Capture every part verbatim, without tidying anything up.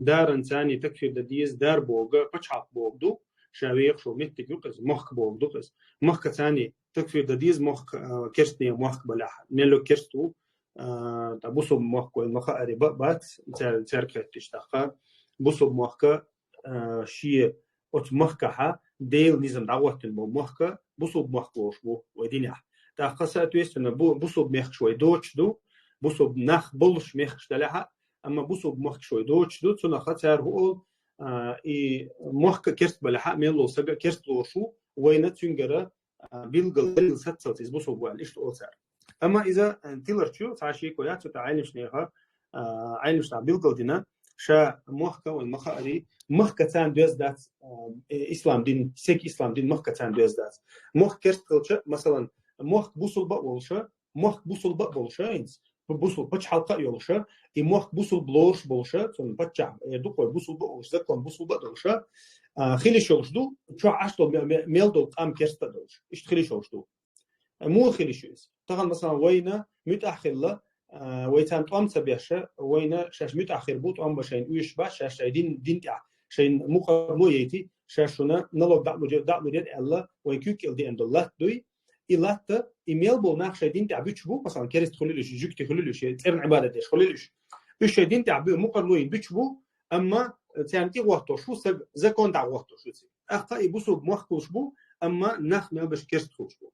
даран царни такфир да деза, дар бога, пачхьалкх бога ду, ша вехаш вола меттиг ю-кх из, мохк бога ду-кх из. Мохка царни такфир да деза, мохк, а, керстне мохк балехь, мел йола керст ву, а, тӀа бусалба мохк вайна ма хаари ба-, бац, цар-, царга хетташ тӀаккха. Бусалба мохка, а, ший оцу махкахьа Делан низам дӀагӀоттина болу мохк, бусалба мохк лоруш бу вай динехь. ТӀаккха, соответственно, бу-, бусалба мехкаш вай доцуш ду, бусалба нах болуш мехкаш далехьа, амма бусалба мохкаш вай доцуш ду, цунах цара хӀу олу, а, и мохк керст балехьа, мел волу сага керст лоруш ву, вайна цуьнгара, а, билггал далил саццалц иза бусалба ву аьлла, иштта олу цара. Амма иза, а, тиларчу цхьа шеко яц, цу тӀа Ӏеламнаха, а, Ӏеламнаха билггал дина, ша мохк вайна ма хаари, мохк царна доьзна дац, а, э, ислам дин, сага ислам дин мохк царна доьзна дац. Мохк керст хилча, масалан, мохк бусалба а волуша, мохк бусалба а болуша, хӀинца, бу-, бусалба пачхьалкх а йолуша, и мохк бусалба лоруш болуша, цунна паччахь, э, дукха вай бусалба а волуш, закон бусалба а долуша, а, хила йиш йолуш ду, чохь Ӏаш долу ме-, ме-, мел долу къам керст а долуш. Иштта хила йиш йолуш ду. Муха хила йиш ю иза? Тахана, масалан, вайна муьтӀахь хилла, а, вай царна тӀом ца беша, вайна шаьш муьтӀахь хир бу, тӀом бан шайна оьшуш бац, шаьш шайн дин, дин тӀехь шайна мукъарло яйти, шаьш шуна налог дӀа а лур-, дӀа а лур яра аьлла, вайн куьг кӀел деана долу латта дуй. И латта, и мел болу нах шайн дин тӀехь буьтуш бу, масалан, керста хуьлийла уьш, жуьгти хуьлийла уьш, я цӀеран Ӏибадат деш хуьлийла уьш. Уьш шайн дин тӀехь бу-, мукъарло йина буьтуш бу, амма царна тӀе гӀоттош ву, саг-, закон дӀа гӀоттош ву цига. ТӀаккха и бусалба мохк хуьлуш бу, амма нах мел беш керста хуьлуш бу.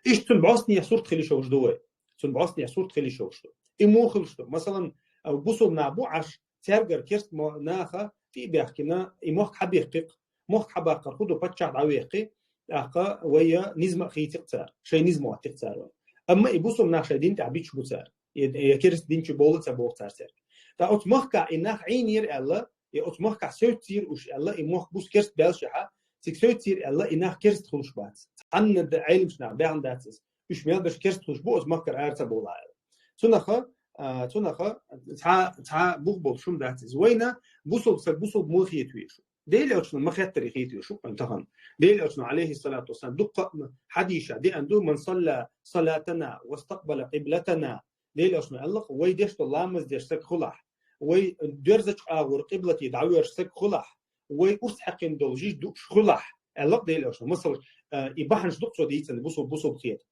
Иштта цунна бӀостанехьа сурт хила йиш йолуш ду вай. Цунна бӀостанехьа сурт хила йиш йолуш ду. И муха хуьлуш ду? Масалан, а, бусалба нах бу Ӏаш, цаьргара керста мо-, наха тӀе а баьхкина, и мохк хьабеккхи-кх. Мохк хьабаккхар хӀу ду, паччахь дӀавехкхи, тӀаккха вай я низма а хийци-кх цара, шайн низма оттади-кх цара вай. Амма и бусалба нах шайн дин тӀехь буьтуш бу цара. Я, я керста дин чу бовла а ца боху цара цаьрга. ТӀаккха оцу махка и нах Ӏийнера аьлла, я оцу махкахь севццийра уьш аьлла, и мохк бус керста баьллашехьа, цига севццийра аьлла, и нах керста хуьлуш бац. Цхьанна а Ӏеламнаха баьхна дац иза. Уьш мел беш керста хуьлуш бу, оцу махкара ара ца бовла аьлла. Цунаха, а, цунаха цхьа, цхьа бух болуш хӀума дац иза. Вайна бусалба саг бусалба муха хета везаш ву? Делан Элчано ма хеттара хета везаш ву-кх вайна тахана. Делан Элчано, Ӏалайхиссалату вассалам, дуккха а хьадисашкахь деана ду: «Ман салла салатана вастакъбала къиблатана». Делан Элчано аьлла-кх: «Вай деш долу ламаз деш саг хуьлахь, вай доьрзачу агӀор къиблате дӀавоьрзуш саг хуьлахь, вай урс хьаькхина долу жижиг дууш хуьлахь», аьлла-кх Делан Элчано. Масала, а, и бахьанаш ду-кх цо дийцина бусалба, бусалба хета.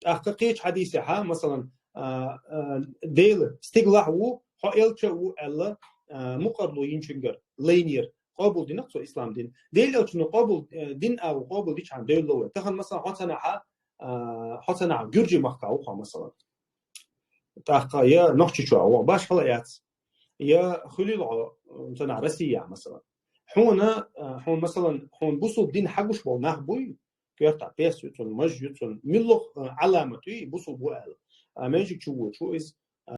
ТӀаккха кхечу хьадисехьа, масалан, а, а, Дела стигалахь ву, хьо элча а ву аьлла, а, мукъарло йинчуьнгара лайнера къобалдина-кх цо ислам дин. Делан Элчано къобал, э, дин агӀо къобалдичхьана девлла вай. Тахана, масалан, хьо цхьанахьа, а, хьо цхьанахьа Гуьржийн махкахь ву хьо, масалан. ТӀаккха я Нохчийчохь ву, башхала яц. Я хуьлийла хьо, м, цхьанахьа Россехь, масалан. Хьуна, а, хьуна, масалан, хьуна бусалба дин хьагуш болу нах буй, коьртахь пес ю цунна, маж ю цунна, муьлхха, а, Ӏаламат ю и бусалба ву аьлла. А, маьждиг чу воьдуш ву иза,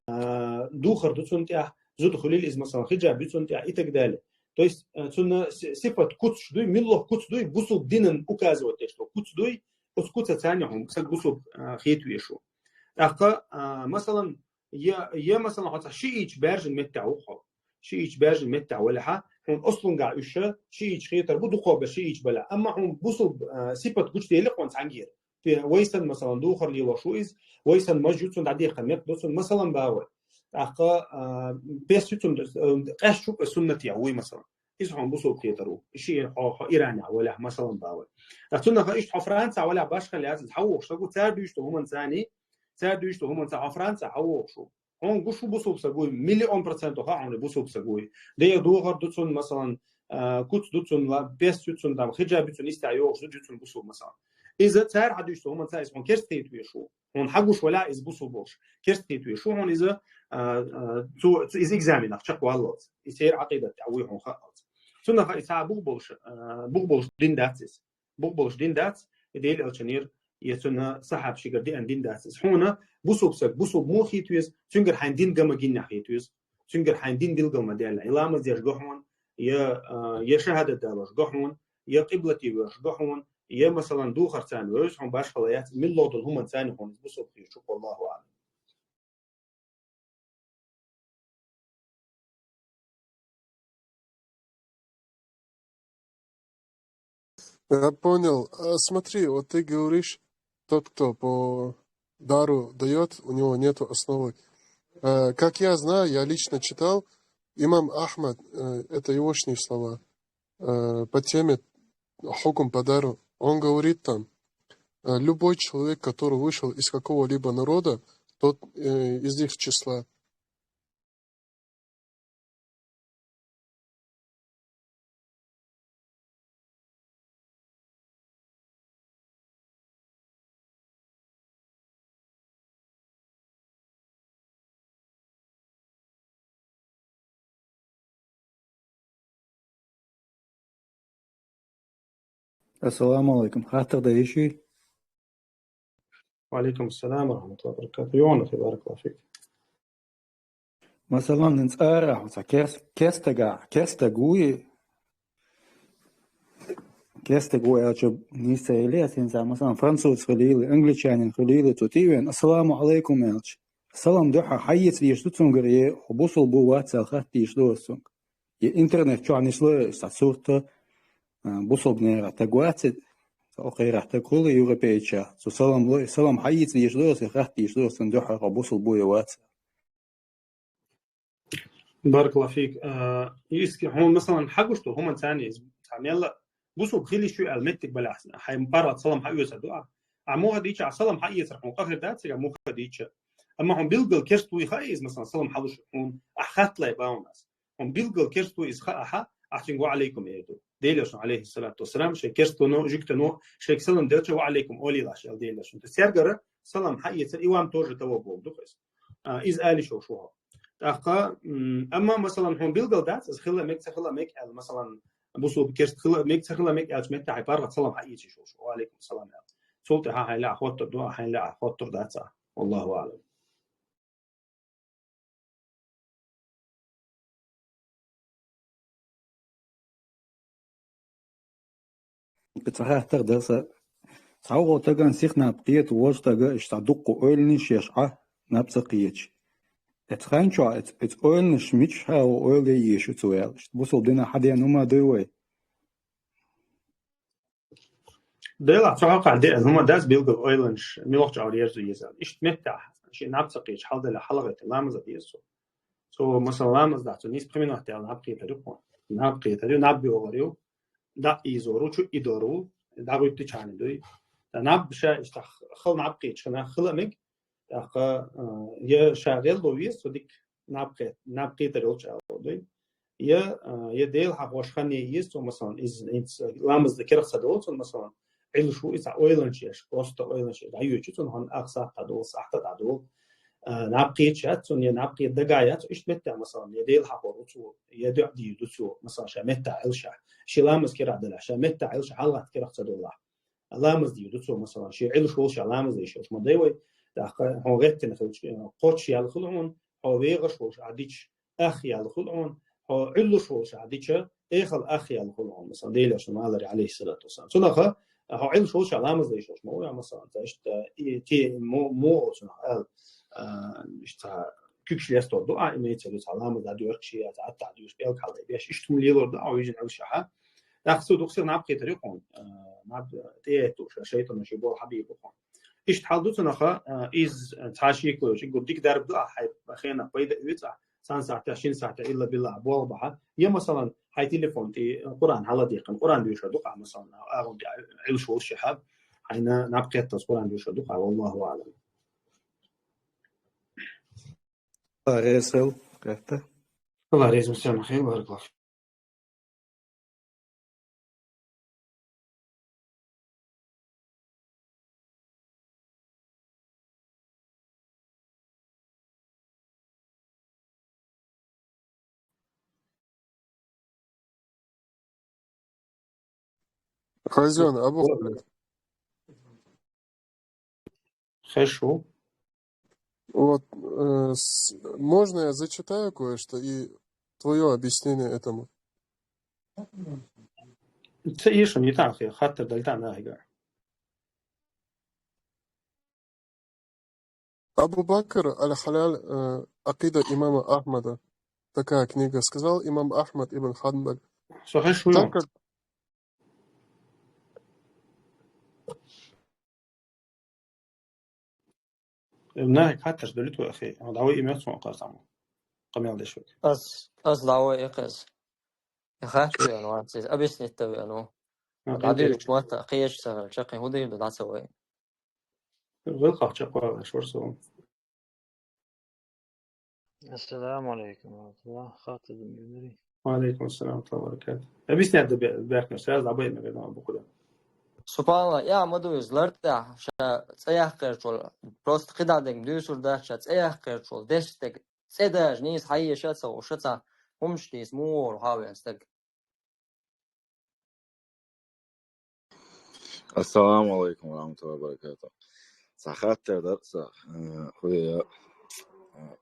а, духар ду цунна тӀехь, зуда хуьлийла иза, масалан, хиджаб ю цунна тӀехь и так далее. То есть, а, цунна си-, сипат куцаш дуй, муьлхха куц дуй, бусалба динан указывать деш долу куц дуй, оцу куца царна хьуна саг бусалба, а, хета везаш ву. ТӀаккха, а, масалан, я, я, масалан, хьо цхьа шиӀиташ баьржина меттехь ву хьо. ШиӀиташ баьржина меттехь валехьа, хьуна ослунгахь уьш шиӀиташ хетар бу, дукхахберш шиӀиташ балехь. Амма хьуна бусалба, а, сипат гучудели хьуна цхьаьнгара. Те, вай санна, масалан, духар лелош ву иза, вай санна маж ю, цунна дӀадехка мекх ду, цунна, масалан, бан вай. ТӀаккха, а, пес ю цунна, а, къаьсташ ву, суннатехь вуй, масалан. Иза хьуна бусалба хетар ву. Ши хьо, хьо Иранехь валехь, масалан, бан вай. ТӀаккха цунах иштта хьо Францехь валехь башхала яц иза, хьавогӀуш саг ву, цара дуьйцуш долу хӀуманца, цара дуьйцуш долу хӀуманца хьо Францехь хьавогӀуш ву. Хьуна гуш ву бусалба саг вуй, миллион процентов хаьа хьуна бусалба саг вуй. ДегӀан духар ду цунна, масалан, а, куц ду цунна, ла-, пес ю цунна, там, хиджаб ю цунна, истехь йогӀуш ду цунна бусалба, масалан. Иза цара хьан дуьйцу хӀуманца иза хьуна керста хета везаш ву. Хьуна хьан гуш валахь иза бусалба волуш, керста хета везаш ву хьуна иза, а, а, цу, цу, иза экзаменах чекхваллалц. И церан Ӏакъидат тӀехь вуй хьуна хаалц. Цунах и цхьа бух болуш, а, бух болуш дин дац иза. Бух болуш дин дац, и Делан Элчанера, я цуьнан сахьабашкара деана дин дац иза. Хьуна бусалба саг бусалба муха хета веза, цуьнгара хьайн дин ган ма гиннехь хета веза, цуьнгара хьайн дин дилгал ма даьллехь. И ламаз деш го хьуна, я, а, я шахӀадат далош го хьуна, я къиблате воьрзуш го хьуна, я, масалан, духар царна вевза хьуна, башхала яц, муьлхха долу хӀуманца царна хьуна бусалба хеташ ву, валлаху аӀлам. Я понял. А, смотри, вот ты говоришь, тот, кто по дару даёт, у него нету основы. Э, как я знаю, я лично читал, имам Ахмад, э, это егошние слова, э, по теме хукм по дару, он говорит там, э, любой человек, который вышел из какого-либо народа, тот, э, из их числа. السلام عليكم. Хаттар да йиш йий? وعليكم السلام ورحمة الله وبركاته. Йоанна, بارك الله فيك. Масалан, хӀинца ара хьо ца керс-, керстага, керстаг вуй, керстаг ву аьлча, нийса ца елий ас хӀинца, масалан, француз хилийла, англичанин хилийла, цу тӀе а вена, «Ассаламу Ӏалайкум» аьлча, салам дуьхьа хьаэца дезаш ду цунгара, е хьо бусалба ву, вац аьле хатта дезаш ду ас цунга. Е интернет чохь нисло цхьа сурт, а, бусалбанера таг вац, цхьа кхерах таг хуьлу европейча, цу салам ло, салам хьаэца дезаш ду ас, е хатта дезаш ду ас цунна дуьхьа, хьо бусалба ву е вац. بارك الله فيك. А, иски, хьуна, масалан, хьагуш ду, хӀуманца иза, цхьа мелла, бусалба хила йиш ю аьлла меттиг балахь, хьайн паргӀат салам хьаоьцур ду ахь. Ахь муха дийча, ахь салам хьаэцар хьуна къахир дац цига, муха дийча. Амма хьуна билггал керст вуй хаьа иза, масалан, салам хьалуш хьуна, ахь хатталай бахьанас. Хьуна билггал керст вуй иза хаахь, ахь цуьнга «Ва Ӏалайкум» эр ду. Делан Элчано, Ӏалайхиссалату вассалам, шайн керстано, жуьгтано, шайга салам делча, «Ва Ӏалайкум» олийла аш аьлла Делан Элчано. Цергара салам хьаэцар, и вам тоже того бохург ду-кх иза. А, иза ала йиш йолуш ву хьо. ТӀаккха, м, амма, масалан, хьуна билггал дац, иза хила а мега, ца хила а мега аьлла, масалан, бусалба керст хила а мега, ца хила а мега аьлча, меттехь хьайн паргӀат салам хьаэца йиш йолуш ву, «Ва Ӏалайкум салам» аьлла. Цул тӀаьхьа хьайна лаьа хоттур ду, хьайна лаьа хоттур дац ахь. والله أعلم. Цхьа хаттар дара сан. Цхьа вогӀу стагана сиха наб кхета, вожа стага иштта дуккха ойланаш еш Ӏа, наб ца кхеташ. Эцу хан чохь эц-, эцу ойланаш мичахь а ву ойла ян езаш ю цо аьлла. Иштта бусалба динехь хьадеана хӀума дуй вай? Делахь цу хьокъехь деана хӀума дац билггал ойланаш, муьлхачу агӀор ерзо еза. Иштта меттехь, шен наб ца кхеташ, хьалдале хьалагӀиттина ламаз а деза цо. Цо, масалан, ламаз дахь, цо нийса пхи минот даьлла наб кхетар ю кхунна. Наб кхетар ю, наб йогӀур ю, дӀа а ийзор ву, чу а идор ву, дӀагӀуьттичхьана дуй. Ткъа наб ша иштта хала наб кхеташ хилла а мега, тӀаккха, а, я ша гӀелло веза, цо дика наб кхет-, наб кхетар йолчу агӀор дуй. Я, а, я Дела хьахош хан ян еза цо, масалан, иза, иза ламаз дан керахь ца долу цунна, масалан, Ӏилуш ву иза, ойланаш еш, просто ойланаш еш, дӀайоьдуш ю цунна, хӀунда ах сахьт дӀадолу, сахьт дӀадолу, а, наб кхеташ яц цунна, я наб кхета дагахь яц, иштта меттехь, масалан, я Дела хьахор ву цо, я дуьхьа дийр ду цо, масалан, ша меттахь Ӏилшахь, шен ламаз керахь делахь, ша меттахь Ӏилшахь, хьалагӀатта керахь ца долахь. Ламаз дийр ду цо, масалан, шен Ӏилуш волуш ша ламаз деш йолуш ма дай вай, тӀаккха хьо гӀеттина хилча, кхоччуш ял хуьлу хьуна, хьо вехаш волуш Ӏа дича, ах ял хуьлу хьуна, хьо Ӏуьллуш волуш Ӏа дича, эхал ах ял хуьлу хьуна, масалан, Делан Элчано ма аллара, Ӏалайхиссалату вассалам. Цунах хьо Ӏуьллуш волуш ша ламаз деш йолуш ма ву, масалан, ца иштта, и, те, мо, мо оцунах аьлла, а, иштта куьгаш лестор ду, а, имеется в виду, цхьа ламаз дӀадоьркуш я, цхьа аттахь дуьйш, пӀелг хьалдайбеш, иштта хӀума лелор ду, а, вижина Ӏилшахь. ТӀаккха цо дукха сиха наб кхетар ю кхунна, а, наб тӀеэттуш, шайтӀано шен боху хьабийр бу кхунна. Иштта хьал ду цунах, а, иза цхьа шеко йолуш, и гур дика дарба ду, а, хьайн хенах пайда оьцу, а, цхьана сахьтехь, шина сахьтехь, илла-билла болх бахь. Я, масалан, хьайн телефон тӀе Къуръан хьаладаьккхина, Къуръан доьшур ду-кх ахь, масалан, агӀон тӀе Ӏилуш волуш шехьа, хьайна наб кхетталц Къуръан доьшур ду-кх ахь, валлаху аӀлам. Реза хила, кхетта. Алла реза хила, баракаллаху. Хазён, Абу Халид. Хорошо. Вот, э, с-, можно я зачитаю кое-что и твоё объяснение этому? Ца ешан, не так, я хаттар дал та нахига. Абу Бакр аль-Халяль, э, «Акида имама Ахмада». Такая книга. Сказал имам Ахмад ибн Ханбаль. Сахих шуй. Так как Нахик хаттарш далит вай, ахи. Давай имя цун указал. къамел деш вай. Аз, аз дӀавай эккхаза. Я хатта веана вац иза, объяснить дан веана. А, дӀадуьйчу мотта кхечу ца хилча, кхин хӀун дийр ду, дӀа ца вай. ГӀиллакхах чекхвалаш вара со. Ассаламу алейкум ва рахматуллах. Хаттар ду муьлхарий. Ва алейкум ассалам ва баракатух. Объяснять дан бе-, баьхкина, сразу дӀабайна веана букъ дан. Субханалла, я ма ду иза лар тӀехь, ша цӀе яккхарчул, просто кхидӀа дерг дуьйцур дац, ша цӀе яккхарчул, дешдерг, цӀе даже нийса хьаеша а ца хууш, ца хӀумаш дийца муха вогӀур хьан вен стаг. Ассаламу алейкум ва рахматуллахи ва баракатух. Цхьа хаттар дара сан, э, хуя, э,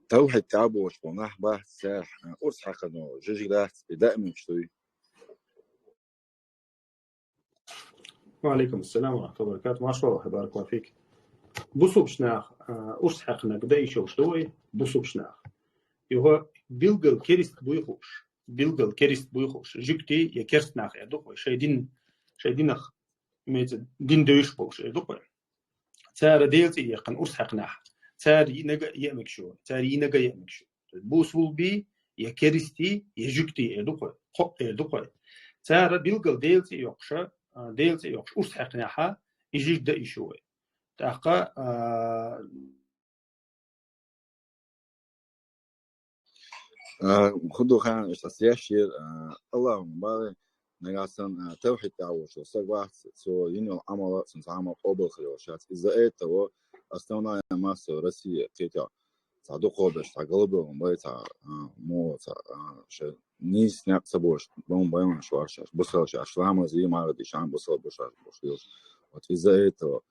тавхьид тӀехь болуш болу нах бац цара, э, урс хьаькхна жижиг дац, и даиманчу дуй? Ва алейкум ассалам ва рахматуллахи ва баракатух. Машаллах, баракаллаху фик. Бусулбаш нах, а, урс хьаькхнарг даийш йолуш ду вай, бусулбаш нах. Юха билггал керист буй хууш, билггал керист буй хууш, жуьгтий я керст нах эр ду вай, шайн дин, шайн динах, имеется, дин девзаш болуш эр ду вай. Цара Делан цӀе яьккхина урс хьаькхнехь, цара йинарг а яа мегаш ю, цара йинарг а яа мегаш ю. Бусулбий, я керистий, я жуьгтий эр ду вай, кхоъ эр ду вай. Цара билггал Делан цӀе йоккхуш, а, Делан цӀе йоккхуш урс хьаькхнехь, и жижиг даийш ю вай. ТӀаккха, а, А, хӀун ду хаьа, иштта ас еш яра, а, Аллахьан бахьана, нагахь санна, а, тавхьид тӀехь волуш волу стаг вац, цо йина йолу Ӏамал, цуьнан цхьа Ӏамал къобал хир йолуш яц. Из-за этого основная масса в России кхетахь цхьа дукхахберш, цхьа галбевлла бай, цхьа, а, муха, цхьа, а, шайн нийса некъ ца болуш, бан-, бан-, бан-, шаьш, бусалба шаьш, ламаз йий, марха дий, шаьш бусалба шаьш болуш хилча. Вот из-за этого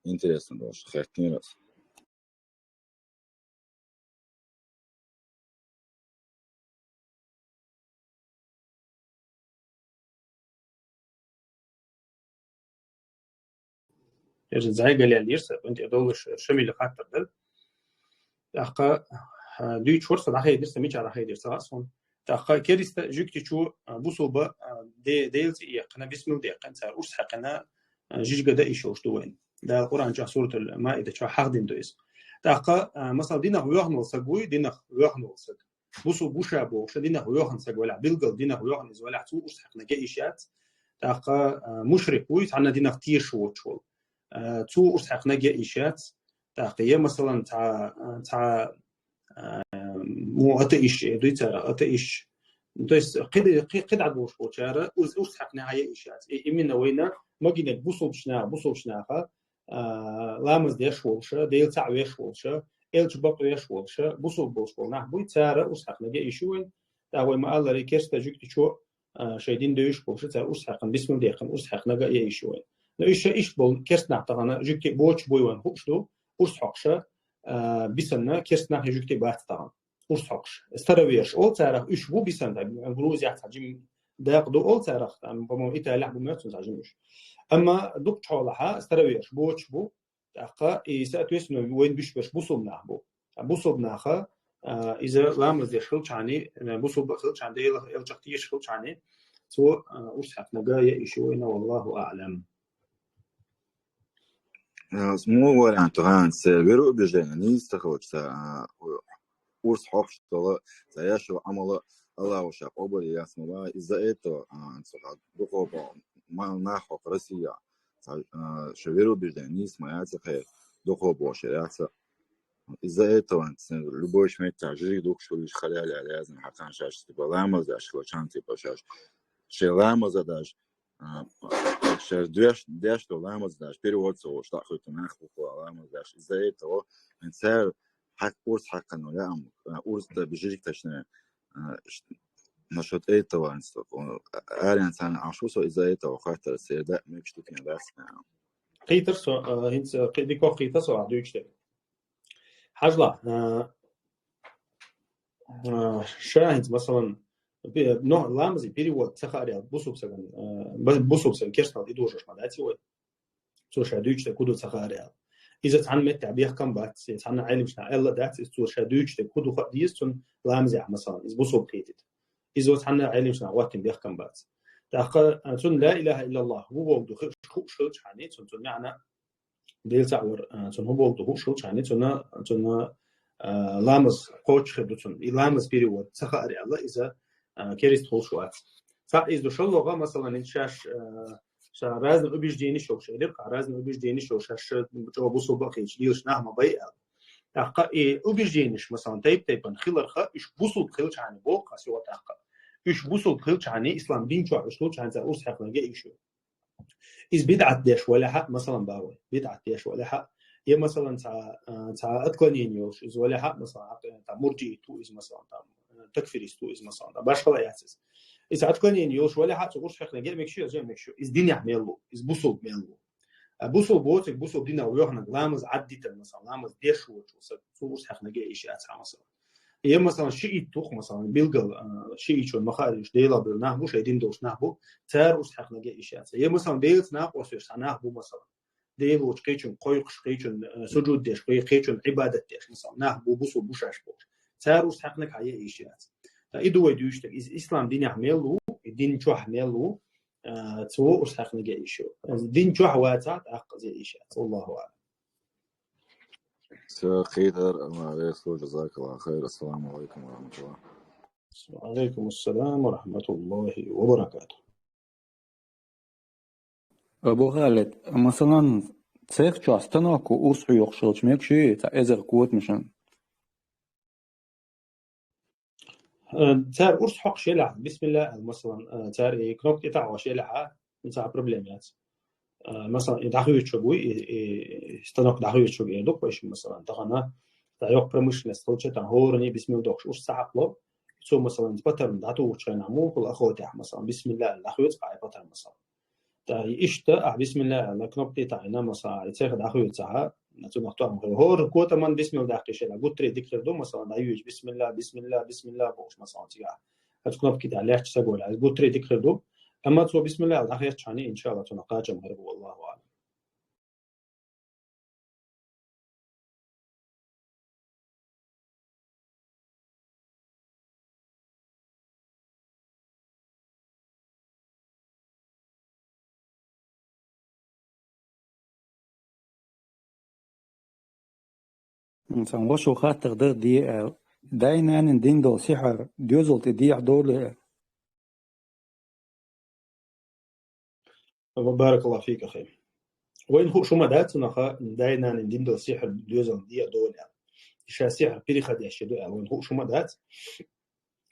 интересно долуш, хеттера ас. Иза зӀе галел йира сан, вайн тӀе долуш Шамилан хаттар дара. ТӀаккха, а, дуьйцуш вара со, дӀахайдира сан, мичахь дӀахайдира ца хаьа суна. ТӀаккха кериста жуьгтичо, а, бусулба, а, де-, Делан цӀе яьккхина, бисмилла даьккхина, цара урс хьаькхина, а, жижиг даийш йолуш ду вайна. Дала Къуръан чохь, Суратул Маида чохь хьахдина ду иза. ТӀаккха, а, масала, динах воьхна волу стаг вуй, динах воьхна волу стаг. Бусулба ву ша бохуш, динах воьхна стаг валахь, билггал динах воьхна иза валахь, цо урс хьаькхнарг яа йиш яц. ТӀаккха, а, мушрик вуй, цхьанна динах тешаш воцуш волу. А, цо урс хьаькхнарг яа йиш яц. ТӀаккха я, масалан, цхьа, а, цхьа, а, мо атеисташ эр дуй цара, атеисташ. Ну, то есть, кхиди-, кхи-, кхидӀа долуш болчара урс, урс хьаькхнехь яа йиш яц. И, именно вайна магийнарг бусулбаш наха, бусулбаш наха, а, ламаз деш волуша, Дела цхьаъ веш волуша, элча бакъ веш волуша, бусулба болуш болу нах буй, цара урс хьаькхнарг яа йиш ю вайн. ТӀаккха вай ма-аллара, керста жуьгтичо, а, шайн дин девзаш болуша, цара урс хьаькхна, бисмилла даьккхина, урс хьаькхнарг а яа йиш ю вайн. Но иштта, иштта болу керста нах тахана, жуьгти боцуш буй вайн хууш ду, урс хьокхуша, а, бисанна керста нах я жуьгти бац тахана. Урс хьокхуш. Староверш олу царах, уьш бу бисанна, Грузияхь цхьа жима дакъа ду олу царах, там, по-моему, Италияхь бу моьтту цхьа жима уьш. Амма дукхачу хьолахьа староверш боцуш бу, тӀаккха и, соответственно, вайна буьсуш берш бусулба нах бу. А бусулба наха, а, иза ламаз деш хилчахьана, э, бусулба хилчахьана, Делах, элчах тешаш хилчахьана, цо, а, урс хьаькхнарг яа йиш ю вайна, валлаху аълам. Э, муха вариант ван, церан вероубеждение нийса ца хилча, цара, а, урс хьокхуш долу, цара еш йолу Ӏамал Аллахьа ша къобал яц ма бан, из-за этого, а, цара дукхахболу ма-, нах хӀокху Россияхь, цара, а, шайн вероубеждение нийса ма яц, кхеран дукхахболуш яц. Из-за этого, церан любой шметтехь жижиг духкуш хуьлуш халяль аьлла яздина хьакхана шаьш, типа, ламаз деш хилчахьана, типа, шаьш. Шайн ламаза даже, а, шаьш деш, деш долу ламаз даже перевод ца волуш, дӀахуьйту нах бу ламаз деш. Из-за этого, цара хьак-, урс хьаькхна яа, а, урс дан жижиг, точнее, а, ш-, насчёт этого, а, аренца Ӏаш ву со, из-за этого хаттар церан даа мегаш ду кхин дац. Кхийтира со, а, хӀинца, а, кхи-, дика кхийтира со, а, дуьйцуш дерг. Хьажал, а, а, ша хӀинца, масалан, пе-, но, ламазан перевод ца хаарал, бусулба стагана, а, ба-, бусулба стагана керстанал и дожош ма дац вай. Цо ша дуьйцуш дерг хӀун ду ца хаарал. Иза цхьана меттехь бехкам бац, я цхьана Ӏеламнаха аьлла дац, иза цо ша дуьйцуш дерг хӀун ду хаа деза цунна ламазехь, масалан, иза бусулба кхийтийта. Иза цхьана Ӏеламнаха хӀоттийна бехкам бац. ТӀаккха, а, цунна ла илаха иллаллах хӀун бохург ду хи-, хууш хилчахьана, цунна, цунна маьӀна Дела цхьаъ вар, а, цунна хӀун бохург ду хууш хилчахьана, цунна, цунна, а, ламаз кхочуш хир ду цунна. И ламаз перевод ца хаар аьлла, иза, а, керист хулаш вац. Цхьаъ из ду. ШоллагӀа, масалан, хӀинца шаьш, а, ша разные убеждения йолуш элира, разные убеждения йолуш шаьш чӀогӀа бусулба а хилча, лелаш нах ма бай аьлла. ТӀаккха и убежденеш, масалан, тайп-тайпана хиларх, уьш бусулба хилчахьана боху ас юха тӀаккха. Уьш бусулба хилчахьана, ислам дин чохь уьш хилчахьана цара урс хьаькхнарг я уьш. Иза бидӀат деш валахь а, масалан, боху вай, бидӀат деш валахь а, я, масалан, цхьа, а, цхьа отклонение йолуш иза валахь а, масалан, а, там, мурджиит ву иза, масалан, там, а, такфирист ву иза, масалан, там, башхала яц иза. Иза отклонение йолуш валахь а, цо урс хьаькхнарг я мегаш ю, я мегаш ю. Иза динехь мел ву, иза бусулба мел ву. А бусулба воцург, бусулба динах воьхнарг, ламаз Ӏаддитар, масалан, ламаз деш воцург, цо урс хьаькхнарг я уьш яц, масалан. Я, масалан, шиит ву-кх, масалан, билггал, а, шиитчун ма хаара уьш, Делах буьйлу нах бу, шайн дин долуш нах бу, цара урс хьаькхнарг я уьш яц. Я, масалан, Делаца накъост веш цхьа нах бу, масалан, Дела волчу кхечун кхойкхуш, кхечун, а, сужуд деш, кхечун Ӏибадат деш, масалан, нах бу, бусулба бу шаьш бохуш. Цара урс хьаькхнарг хьан я уьш яц. Ткъа и ду вай дуьйцуш дерг. Иза ислам динехь мел ву, и дин чохь мел ву, а, цо урс хьаькхнарг я уьш ю. Дин чохь вацахь, тӀаккха иза я уьш яц. Аллаху аӀлам. Всё, кхетар, Аллах веза, джазакаллаху хайр. Ассаламу алейкум ва рахматуллах. Ва алейкум ассалам ва рахматуллахи ва баракатух. Абу Халид, масалан, цех чохь станок урс хьоькхуш хилча мегаш юй, цхьа эзар котамашна? Э, цара урс хьокхуш елахь, бисмилла аьлла, масалан, э, цара и кнопка тӀе таӀош елахь, цхьа проблема яц. Э, масалан, и дӀахоьцуш вуй, и, и станок дӀахоьцуш вуй, эр ду-кх вайшимма, масалан, тахана, тӀаккха йоккха промышленность хилча, тахана хӀоранна бисмилла дохуш урс ца хьакхало, цо, масалан, патарм дӀатухучу хенахь муха хуьлу охотехь, масалан, бисмилла аьлла, дӀахоьцу-кх и патарм, масалан. ТӀаккха и иштта, ахь бисмилла аьлла, кнопка тӀе таӀийна, масала, и цех дӀахоьцахь, цунах тоам хир. ХӀора котаман бисмилла даьккхича елахь, гуттар а дика хир ду, масала, дӀайоьдуш, бисмилла, бисмилла, бисмилла бохуш, масала, цигахь. Оцу кнопка тӀехь лаьтташ ца гоьллехь, иза гуттар а дика хир ду. Амма цо бисмилла аьлла дӀахецчахьана, иншалла, цунах кхачам хир бу, Аллаху аӀлам. Сан ваша хаттар дар де аьлла, дай-нанан дин долу сихьар доьзал тӀе дехьа долу аьлла. Баракаллаху фика, ахи. Вайна хууш хӀума дац, цунах дай-нанан дин долу сихьар доьзал дехьа долу аьлла. Ша сихьар переходящий ду аьлла, вайна хууш хӀума дац.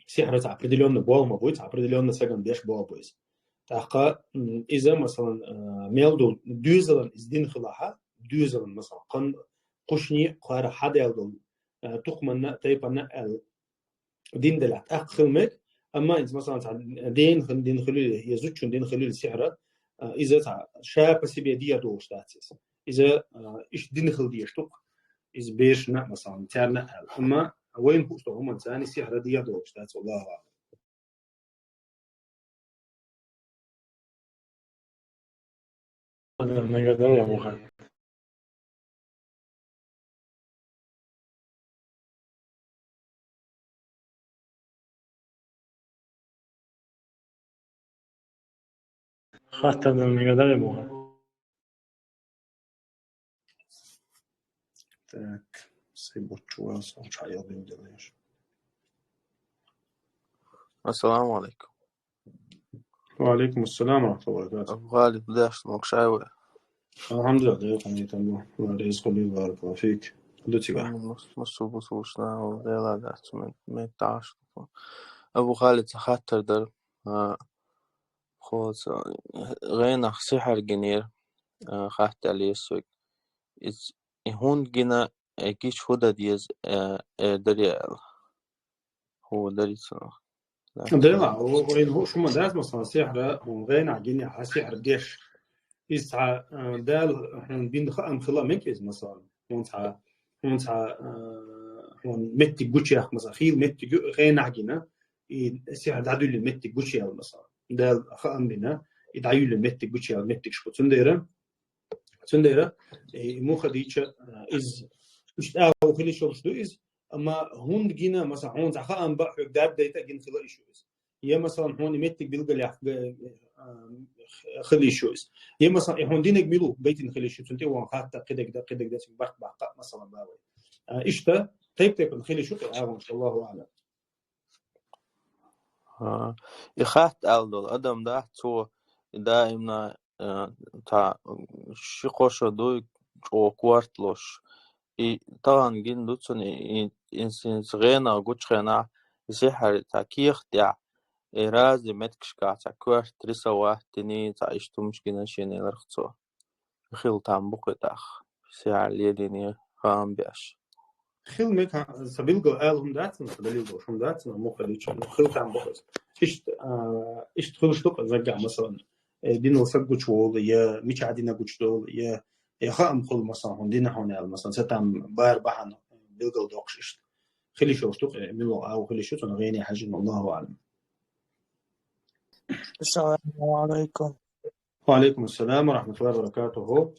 Сихьар цхьа определённый болх ма буй, цхьа определённый сагана деш болх бу иза. ТӀаккха, м, иза, масалан, а, мел долу доьзалан иза дина хилахь, доьзалан, масалан, кхин кхушне кхара хьадаьлла долу, а, тукхаманна, тайпанна аьлла дин делахь, тӀаккха хила мега, амма иза, масалан, цхьа дена хин дин хилийла, я зудчун дин хилийла сихьар, а, иза цхьа ша по себе дехьа долуш дац иза. Иза, а, иштта дина хила дезаш ду-кх, иза берашна а, масалан, царна а аьлла. Амма вайна хууш долу хӀуманца царна сихьар дехьа долуш дац, Аллаху аӀлам. Хаттар дара, Мухаммад? Хаттар дара, Мухаммад? Так, сайн бутт чу ван сан чхьа йолу билгалдеш. Ассаламу алейкум. Ва алейкум ассалам ва рахматуллахи ва баракатух. Абу Халид, деш, могуш вай? Алхьамдулиллах, декъан дитам бу. Ва ризкъу ли, баракаллаху фик. Ду цига. М, мас-, масул бусулбанаш, Дела дац, мет-, метташ. Абу Халид, сан хаттар дара. А, хо, ца, гӀенах сихьар гинера, а, хаттар еза соьга. Иза, и хӀунда гина, э, гича хӀун дан деза, э, эр дарий аьлла. ХӀун дарий цунах? Дела, о, о, ин хӀу-, шума дац, масалан, сихьра, хӀун гӀенахь гинехь, хьан сихьр деш. Иза цхьа, э, Дала хьуна бина хаам хила мега иза, масалан. ХӀун цхьа, хӀун цхьа, э, хьуна меттиг гучуяккха, масалан, хийла меттиг ю, гӀенахь гина, и сихьр дӀадуьллина меттиг гучуяла, масалан. Дала хаам бина, и дӀаюьллина меттиг гучуяла меттигаш бу. Цундела, Цундела, э, и муха дийча, э, иза, иштта агӀо хила йиш йолуш ду иза, амма хӀунда гина, масалан, хьуна цхьа хаам бан хьоьга дарба дайта а гина хила йиш ю иза. Я, масалан, хьуна и меттиг билгалъяккха, э, э, хила йиш ю иза. Я, масалан, и хьуна динарг мила ву гайтина хила йиш ю, цунна тӀе ван хатта кхидерг дан, кхидерг дан, цига барт баккха, масалан, бан вай. Э, иштта, Тайп-тайпана хила йиш ю-кх и агӀонаш, Аллаху аӀлам. А, и хатта аьлла долу адам дац цо, и даимна, а, цхьа ши-кхо шо дуй, чӀогӀа корта луш. И тахана гина ду цунна, и, и, и, и гӀенах гучу хенахь, и сихьар цхьа кехат тӀехь, и разный меттигашкахь цхьа коьрта рисовать диний, цхьа иштта хӀумаш гина шена, элира цо. Хила там бу-кх и тӀаккха, сихьар лелийний хаам беш. Хила мега, сан билггал ала хӀума дац, сан далил долуш хӀума дац, мухха дича, хила там бу-кх иза. Иштта, а, иштта хуьлуш ду-кх иза наггахь, масалан, э, динал саг гучу волу, я мичахь дина гучу долу, я, я хаам хуьлу, масалан, хьуна дина хьуна аьлла, масалан, ца там бара бахьана билггал доккхуш иштта. Хила йиш йолуш ду-кх, э, мила вогӀу агӀо хила йиш ю, цунах гӀенехь хьажийна, Аллаху аӀлам. Ассаламу алайкум. Ва алайкум ассалам ва рахматуллахи ва баракатуху.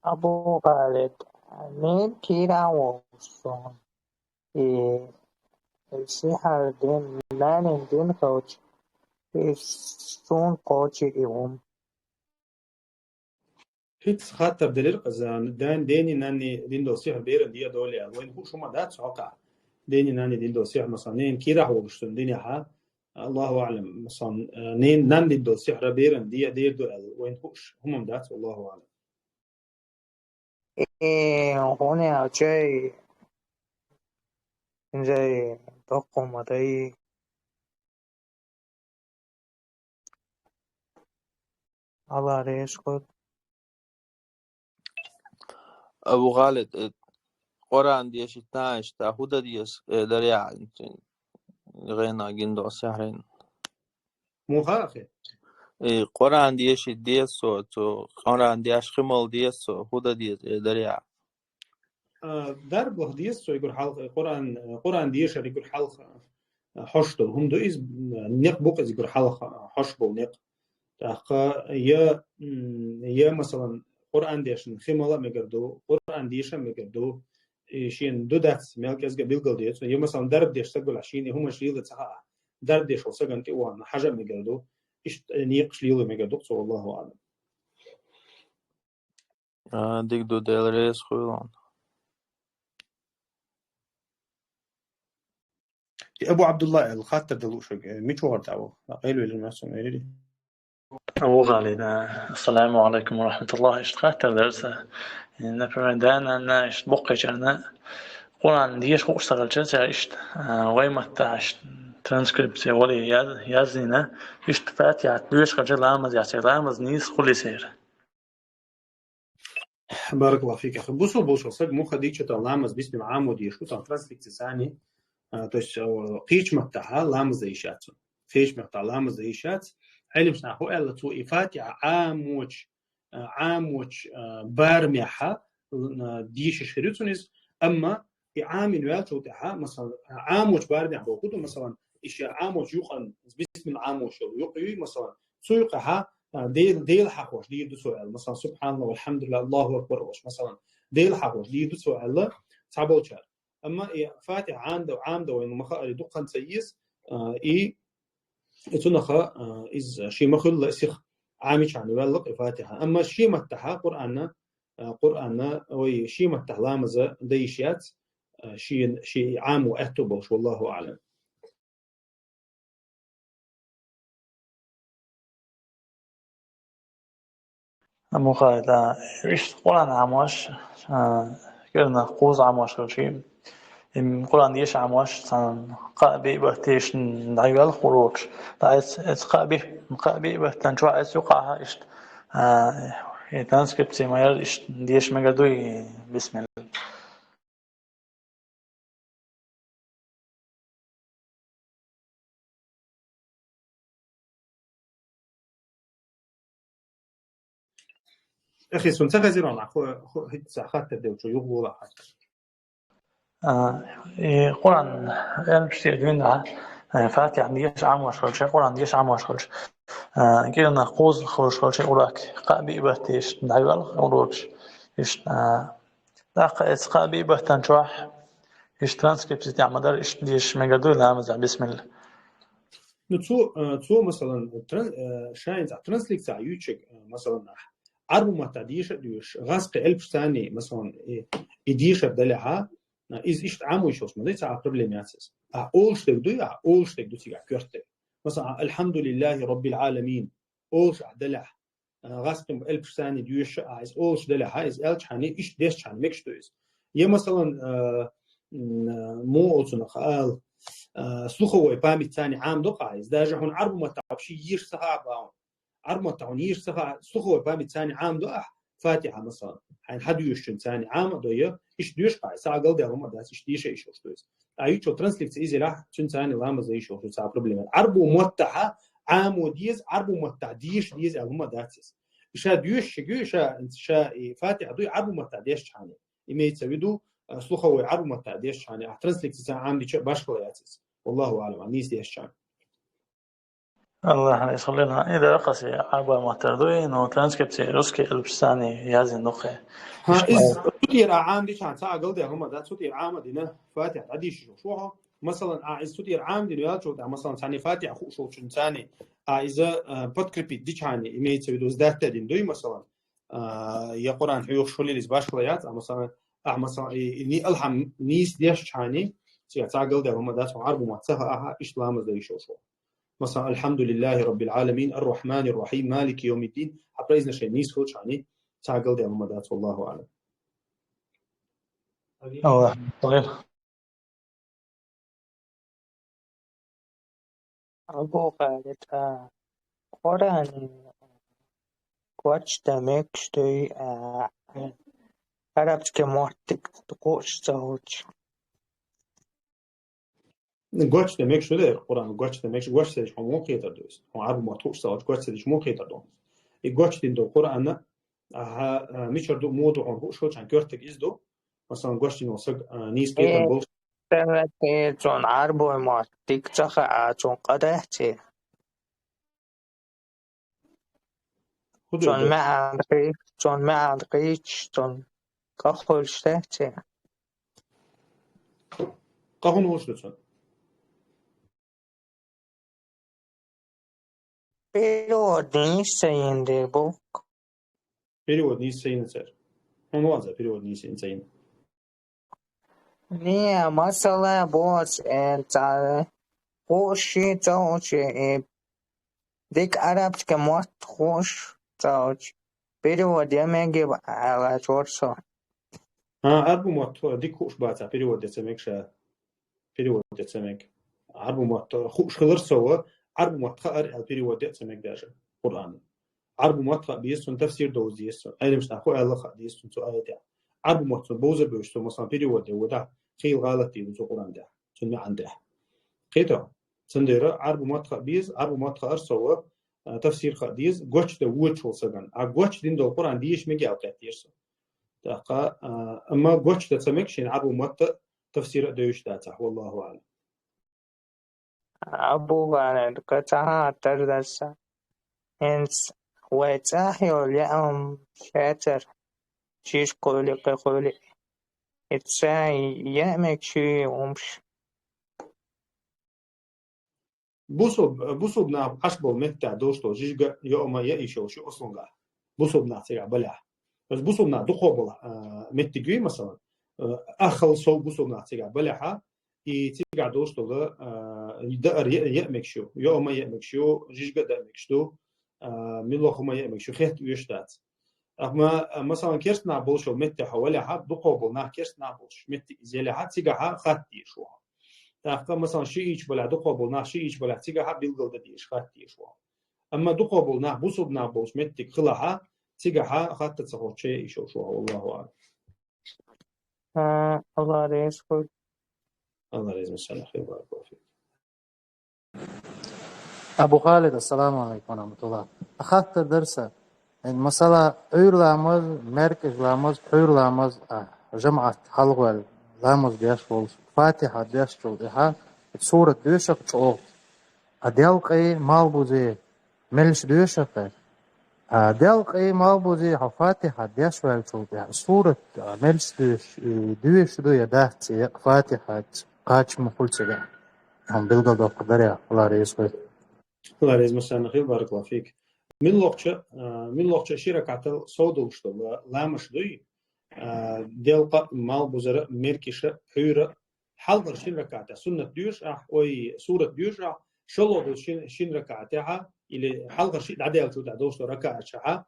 Абу Халид, нен кийрахь волуш суна. И сихьар дин, нанин дин кхочу, и суна кхочу и хӀума. ХӀинца хаттар делира-кх иза, дан-, дени-нанни дина долу сихьар беран де а долий аьлла. Вайна хууш хӀума дац цу хьокъехь? Дени-нанни дина долу сихьар, масалан, ненан кийрахь волуш цунна динехь, Аллаху аӀлам, масалан, нен-, нанна дина долу сихьар беран де а, дер ду аьлла. Вайна хууш хӀума дац, Аллаху аӀлам. Э, хьуна аьлча, хӀинца доккха хӀума дай. Алла реза хуьлда. Абу Халид, э, Къуръан дешийта иштта хӀун дан деза, э, дарехь, гӀенах гина долу сихьарна? Муха ахи? Э, Къуръан дешийта деза цо, цо Къуръан деш хи мала деза цо, хӀун дан деза, э, дарехь? А, дарба лаха деза цо уггар хьалха, Къуръан, Къуръан дешар уггар хьалха, а, хьош долу хӀума ду иза, некъ бу-кх иза уггар хьалха, а, хьош болу некъ. ТӀаккха я, м, я, масалан, Къуръан дешна хи мала а мегар ду, Къуръан деша а мегар ду, и шена ду дац, мел кӀезга билгал деза цо. Я, масалан, дарба деш стаг велахь, шена и хӀуманаш лела ца хаахь, дарба деш волу сагана тӀе а вахана, хьажа а мегар ду, иштта некъаш лело мегар ду-кх цо, Аллаху аӀлам. А, дика ду, Дела реза хуьлда. И Абу Абдулла аьлла хаттар дан лууш ву, мича вахара тӀе ву? Къайлавелира, массо а вайрира. Абу Халид, а, ассаламу алайкум ва рахматуллахи. Иштта хаттар дара сан. Например, да-нана, иштта боккхачарна Къуръан деша хууш ца хилча, цара иштта, а, вай маттахь иштта транскрипция вале яз-, яздина, иштта Фатихьат доьшуш хилча ламаз яц, ламаз нийса хуьлий церан? Баракаллаху фик, ахи. Бусалба волуш волу саг муха дийча тӀе ламаз бисмилла Ӏамо дийш ву, цхьана транскрипцияца, а, то есть, а, кхечу маттахь ламаз дан йиш яц цунна. Кхечу маттахь ламаз дан йиш яц. Ӏелимаш наха хӀун аьлла, цо и Фатихьа Ӏамочу, а, Ӏамочу, а, барамехь, а, дийшаш хир ю цунна иза, амма и Ӏамийна ваьллачул тӀаьхьа, масалан, Ӏамочу барамехь боху ду, масалан, и ша Ӏамочу юкъана бисмилла Ӏамош йолу юкъ юй, масалан, цу юкъахь, а, Дел-, Дела хьахош дийр ду цо аьлла, масалан, субхьаналлахӀ, валхьамдулиллахӀ, Аллаху акбар олуш, масалан, Дела хьахош дийр ду цо аьлла, цхьаболчара. Амма и Фатихьа Ӏамда-, Ӏамдан вайна ма хаара, дуккха ца еза, а, и, и цунах, а, иза шен ма хуьллу сиха Ӏамича ваьлла-кх и Фатихьа. Амма шен маттахь Къуръанна, а, Къуръанна, ой, шен маттахь ламаз дан йиш яц, а, шен, шен Ӏамо аьтто болуш, валлаху аӀлам. Амма хӀара, а, иштта Къуръан Ӏамош, а, кӀиранах кхузза Ӏамош хилча, и Къуръан деша Ӏамош, цхьана кхаа-биъ баттана дӀайоьлху урокаш. ТӀаккха эц-, эц кхаа-биъ-, кхаа-биъ баттана чохь эц юкъахь иштта, а, и транскрипция ма яра, иштта деша мегар дуй, бисмилла. Эхи, сун ца хезира, хӀу, хӀу, хӀу, хӀу, хаттар делча, юха вула хаттар. А, и Къуръан, элпаш тӀе дуьйна, а, Фатихьа деша Ӏамош хилча, Къуръан деша Ӏамош хилча, а, кӀиранах кхузза хилуш хилча урок, кхаа-биъ баттана дӀайоьлху урокаш, иштта, а, ТӀаккха эц кхаа-биъ баттана чохь, иштта транскрипция тӀехь ма дара, иштта деша мегар дуй ламазехь, бисмилла? Ну, цо, э, цо, масалан, тран-, э, шайна цхьа транскрипция юьйцург, э, масалан, ахь Ӏарбу маттахь деша а доьшуш, гӀазкхи элпаш царний, масалан, и, и дешар далехьа, А, иза иштта Ӏамо йиш йолуш ма дай, цхьа а проблема яц иза. А, олуш дерг дуй, а, олуш дерг ду цигахь коьрта дерг. Масала, «Алхьамдулиллахи Раббил Ӏаламин», олуш ахь делахь, а, гӀаскхин элпаш царний доьшуш а, иза олуш делахь, иза аьлчхьана, иштта дешчхьана, мегаш ду иза. Я, масалан, а, м, а, муха оцунах ала, а, слуховой память царний Ӏамо до-кх ахь иза. Даже хьуна Ӏарбу маттахь вообще езаш ца хаьа боху. Ӏарбу маттахь хьуна езаш ца хаьа, слуховой память царний Ӏамо до ахь, Фатихьа, масалан. Хьайна хьан доьшучун царний Ӏамо а дой, иштта доьшу ахь иза, цхьа а галдаьлла хӀума а дац, иштта деша йиш йолуш ду иза. А юучул трансликция иза елахь, цуьнан царний ламаз дан йиш йолуш ду, цхьа а проблема яц. Ӏарбу маттахь Ӏамо деза, Ӏарбу маттахь деша деза аьлла хӀума а дац иза. Ша доьшуш ю, ша, ша и Фатихьа дуй Ӏарбу маттахь дешчхьана. Имеется в виду, а, слуховой Ӏарбу маттахь дешчхьана, а трансликцица Ӏамдича башхала яц иза. Валлаху аӀлам, а нийса дешчхьана. Аллах, и дакъаси Ӏарбу маттара дуй, но транскрипция русский элпашца язйина ду-кх. Ха, иза цу тӀера а Ӏамдичхьана, цхьа а галдаьлла хӀума дац, цу тӀера Ӏама дина, Фатихьа дӀадийшаш йолуш ву хьо. Масалан, а иза цу тӀера Ӏама дина ваьлча, а, масалан, царний Фатихьа хууш волчун царний, а иза, а, подкрепить дичхьана, имеется в виду, сдать дина дуй, масалан, а, я Къуръан хьоьхуш хуьлийла иза башхала яц, а, масалан, ахь, масалан, и, и ни-, алхьам нийса дешчхьана, цигахь цхьа а галдаьлла хӀума дац, хьуна Ӏарбу мотт ца хаахь, иштта ламаз дан йиш йолуш ву. Масалан, «Алхьамдулиллахи Раббил Ӏаламин, ар-Рахьманир Рахьим, Малики йовмиддин», хьан произношение нийса хилчхьана, цхьа а галдаьлла хӀума дац, валлаху аӀлам. Аллах. Абу Халид, а, Къуръан гочдан мегаш дуй, а, арабский маттиг хууш ца хилча? Гочдан мегаш ду дера, Къуръан гочдан мегаш, гочдича хьуна муха кхетар ду иза? Хьуна Ӏарбу мотт хууш ца хилча, гочдича муха кхетар ду? И гочдина долу Къуръан, аха, а, мичара ду, муха ду хьуна хууш хилча, коьртаг иза ду? Масалан, гочдина волу саг, а, нийса кхетам болуш. Э, цунна Ӏарбу мотт дика ца хаьа, цунна къа дац и? ХӀун ду? Цунна маьӀна кхи-, цунна маьӀна кхийтча, цунна къа хуьлуш дац и? Къа хӀунда хуьлуш ду цунна? Перевод нийса ца йина дела бу-кх. Перевод нийса ца йина цара. ХӀунда ван цара перевод нийса ца йина? Не, масала, бос, э, ца, хууш ши ца хууш, э, дика арабский мотт хууш ца хууш, перевод ян мегий аьлла чор со. А, Ӏарбу мотт дика хууш бацахь, перевод ян ца мега ша. Перевод ян ца мега. Ӏарбу мотт хууш хилар сов, Ӏарбу мотт хаар аьлла перевод ян ца мега даже Къуръанан. Ӏарбу мотт хаа беза цунна, тафсир довза деза цунна. Ӏеламнаха хӀун аьлла хаа деза цунна цу аятехь. Ӏарбу мотт цунна бовза а бовзуш, цо, масалан, перевод ян ву дехь, хийла гӀалат дийр ду цо Къуръан тӀехь, цуьнан маьӀна тӀехь. Кхетий хьо? Цундела Ӏарбу мотт хаа беза, Ӏарбу мотт хаар сов, а, тафсир хаа деза, гочдан воьдуш волу сагана. А гочдина долу Къуръан деша мегий аьлла кхеттера со. ТӀаккха, а, амма гочдан ца мега шена Ӏарбу мотт а, тафсир а девзаш дацахь, валлаху аӀлам. Абу Валид, кхин цхьа хаттар дара сан. ХӀинца вай цӀахь йолу яа хӀума шацара, шиша кхуьли, кхин хуьли. И цхьа яа мегаш ю хӀумаш? Бусулб-, бусулба нах Ӏаш болу меттехь долуш долу жижиг а, йоӀ а ма яа йиш йолуш ю ослунгахь. Бусулба нах цигахь балехь. Аса бусулба нах дукхо болу, а, меттиг юй, масалан, а, аххал сов бусулба нах цигахь балехьа, и цигахь долуш долу, а, даар яа, яа мегаш ю, йоӀ а ма яа мегаш ю, жижиг а даа мегаш ду, а, муьлха хӀума яа мегаш ю, хетта оьшуш дац. Амма, а, масалан, керста нах болуш йолу меттехь хьо валехьа, дукхо болу нах керста нах болуш меттиг иза елехьа, цигахьа хатта дезаш ву хьо. ТӀаккха, масалан, шиӀийча балехь, дукхо болу нах шиӀийча балехь, цигахьа билгал дан дезаш, хатта дезаш ву хьо. Амма дукхо болу нах бусулба нах болуш меттиг хилахьа, цигахьа хатта ца хилча яа йиш йолуш ву хьо, валлаху аӀлам. А, Аллах реза хуьлда. Аллах реза хуьлда, баракаллаху фик. Абу Халид, ассаламу алейкум ва рахматуллах. Хаттар дара сан. Эн, масала, Ӏуьйра ламаз, маьркӀажа ламаз, пхьуьйра ламаз, а, жамаӀат хьалхаваьлла ламаз деш волуш, Фатихьа дешчул тӀаьхьа, сурат доьшуш чӀогӀа. А делкъе, малбузе, меллаша доьшуш хир. А делкъе, малбузе хьо Фатихьа деш ваьллачул тӀаьхьа сурат, а, меллаша доьшуш, и, доьшуш ду я дац, я Фатихьаца кхача ма хуьлу цигахь. Хьуна билгалдоккхур дара, Аллах реза хуьлда. Аллах реза хуьлда, баракаллаху фик. Муьлххачу, а, муьлххачу ши ракаӀатал сов долуш долу ламазаш дуй, а, делкъа, малхбузара, меркиша, пхьуьйра, хьалхара шин ракаӀатехь суннат доьшу ахь, ой, сурат доьшу ахь, шолгӀа долу шин, шин ракаӀатехь, или хьалхара шиъ дӀадаьллачул тӀаьхьа долуш долу ракаӀатехь,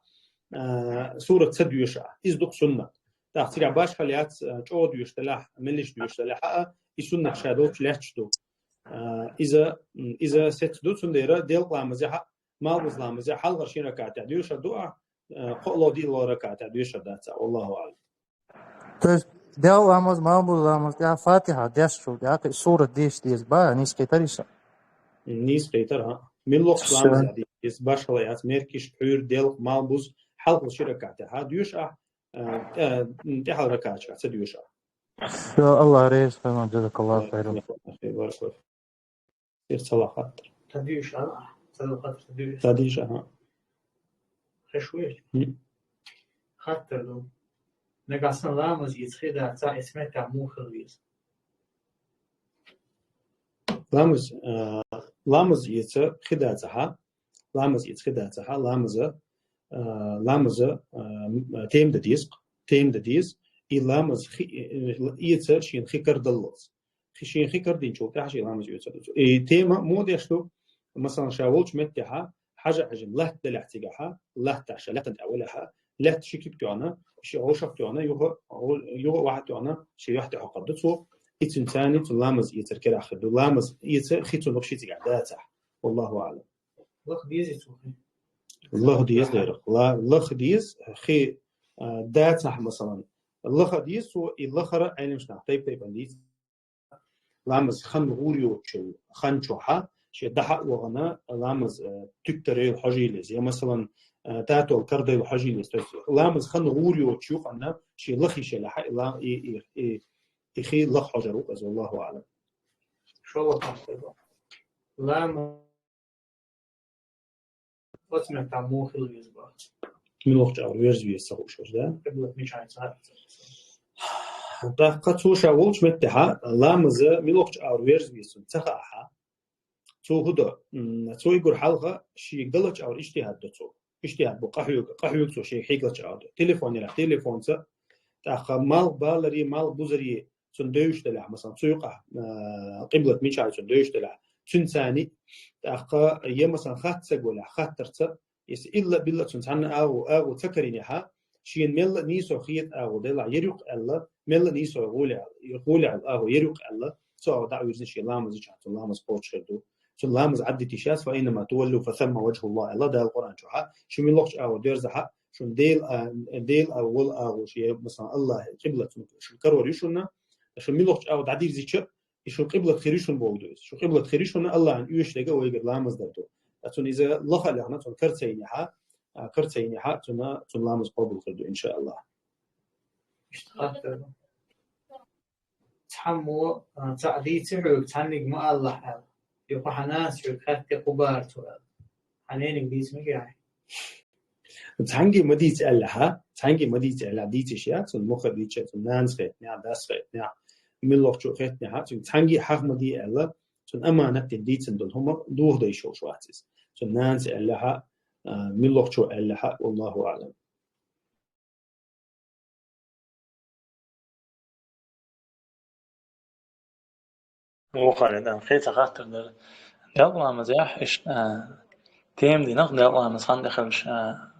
а, сурат ца доьшу ахь. Иза ду-кх суннат. ТӀаккха цигахь башхалла яц, а, чӀогӀа доьшу делахь, меллаша доьшу делахь а, и суннат ша долчу лаьтташ ду. А, иза, м, иза сецца ду, цундела делкъа ламазехь а, малхбуза ламазехь а хьалхара шин ракаӀатехь доьшур ду ахь, а, кхоалгӀа, диъалгӀа ракаӀатехь доьшур дац ахь. Валлаху аӀлам. То есть, делкъа ламаз, малхбуза ламаз тӀехь Фатихьа дешначул тӀехь кхин сурат деша деза бах, нийса кхетарий сан? Нийса кхетар, хӀа. Муьлххачу ламазехь деша деза, башхалла яц, меркиш, пхьуьйра, делкъа, малхбуза, хьалхара ши ракаӀатехь доьшу ахь, а, тӀе-, тӀаьхьара ракаӀатехь ца доьшу ахь. Всё, Аллах реза хуьлда, джазакаллаху хайран. Баракаллаху. Эр ца ла хаттар. Ца дуьйш, а? Ца ла хаттар, ца дуьйш. Ца дуьйш, аха. Хеш веш? М. Хаттар ду. Нагахь санна ламаз эца хи дацахь, эца меттехь муха хила веза? Ламаз, а, ламаз эца хи дацахь, ламаз эца хи дацахь, ламаза, а, ламаза, а, м, тема дан деза, тема дан деза, и ламаз хи, э, эца шена хи карадаллалц. Хи-, шен хи карадинчул тӀаьхьа шен ламаз оьцур ду цо. И тема муха деш ду, масалан, ша волчу меттехь, хьажа-хьажа латта делахь цигахь, латтахь ша лаьттан тӀехь валахь, лаьтта ши куьг тоьхна, ши гӀовшах тоьхна, юха, юха а ваха тоьхна, шен юьхь тӀе хьокхур ду цо. И цуьнан царна цуьнан ламаз эцар керахь хир ду. Ламаз эца хи цуьнан ши цигахь дацахь. Валлаху аӀлам. Лаха дезий цо хи? Лаха деза, лерах. Ла-, лаха деза хи, а, дацахь, масалан. Лаха деза цо, и лахара Ӏеламнаха тайп-тайпана дийцина. Ламаз хан гӀур йоцучу хан чохь, шен дахьа а вахана, ламаз, э, туьттарайла хьожийла иза. Я, масалан, э, татол карадайла хьожийла иза. То есть, ламаз хан гӀур йоцучу юкъанна, шен лаха йиш елахь, и ла-, и, и, и, и хи лаха хьожур ву иза, валлаху аӀлам. ШолгӀа хаттар ду. Ламаз оцу меттехь муха хила веза бах? Муьлххачу агӀор верза веза ца хууш вара, да? Къиблат мичахь ца хаьа. ТӀаккха цо ша волчу меттехь, ламаза муьлххачу агӀор верза веза цунна ца хаахь, цо хӀун до? М, цо и гур хьалха шега даллачу агӀор иштихӀад до цо. ИштихӀад бу къахьоьгу, къахьоьгу цо шега хьегаллачу агӀор до. Телефон елахь, телефонца, тӀаккха малхбаларе, малхбузаре, цунна девзаш делахь, масалан, цу юкъахь, а, къиблат мичахь ю цунна девзаш делахь, цуьнан царна, тӀаккха, я, масалан, хатта ца гулахь, хаттарца, если илла-билла цунна цхьанна агӀо, агӀо ца карийнехь, шена мелла а нийсо хета агӀо делахь, яр ю-кх аьлла, мелла а нийсо гӀоле, гӀоле агӀо яр ю-кх аьлла, цу агӀор дӀа а вирзина шен ламаз йичахь, цунна ламаз кхочуш хир ду. Цунна ламаз Ӏадда дитиш яц, «Фа айнама туваллу фа самма ваджхӀуллахӀ», аьлла Дала Къуръан чохь. Шу муьлххачу агӀор дерзахь а, шун Дела, а, Дела а, вола агӀо, шен, масалан, Аллахь, къиблат шун карор ю шуна, шу муьлххачу агӀор дӀадирзича, и шун къиблат хир ю шуна бохург ду иза. Шун къиблат хир ю шуна, Аллахьна оьшург а вайгара ламаз дар ду. Ткъа цунна иза лаха а лехна, цунна кара ца йинехь, а, кара ца йинехь, цунна, цунна ламаз къобал хир ду, иншааллахь. Иштта хаттар ду. Цхьаммо, а, цхьаъ дийци хьоьга, цхьанниг ма алалахь аьлла. Юха хьан нанас хьоьга хаьттира, кху бара цо аьлла. Хьан нениг дийца мегий хьайна? Цхьаьнгге ма дийца аьллехь, цхьаьнгге ма дийца аьллехь, дийциш яц, цунна муха дийцича, цунна нанас хетанехь, дас хетанехь, муьлххачо хетанехь, цуьнга цхьаьнгге хьаха ма де аьлла, цунна аманат дина дийцина долу хӀума дохаде йиш йолуш вац иза. Цунна нанас аьллехь, а, муьлххачо аьллехь, валлаху аӀлам. Вохале, да, кхин цхьа хаттар дара. Делкъа ламазехь, иштта, а, тема дина-кх, делкъа ламаз хан тӀе хилча, а,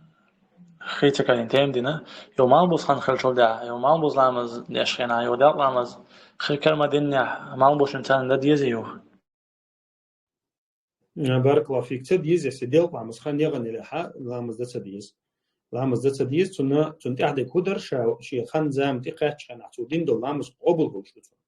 кхин цхьа кхин тема дина, юха малхбуза хан хилчул тӀаьхьа, юха малхбуза ламаз деш хенахь, юха делкъа ламаз хи кара ма динехь, малхбузашна царна дан дезий юха? Баракаллаху фик. Ца деза, если делкъа ламаз хан яхана елахь, ламаз дан ца деза. Ламаз дан ца деза, цунна, цунна тӀаьхьа дерг хӀун дара, ша, шен хан зама тӀекхаьчча хенахь, цо дина долу ламаз къобал хуьлуш ду цунна.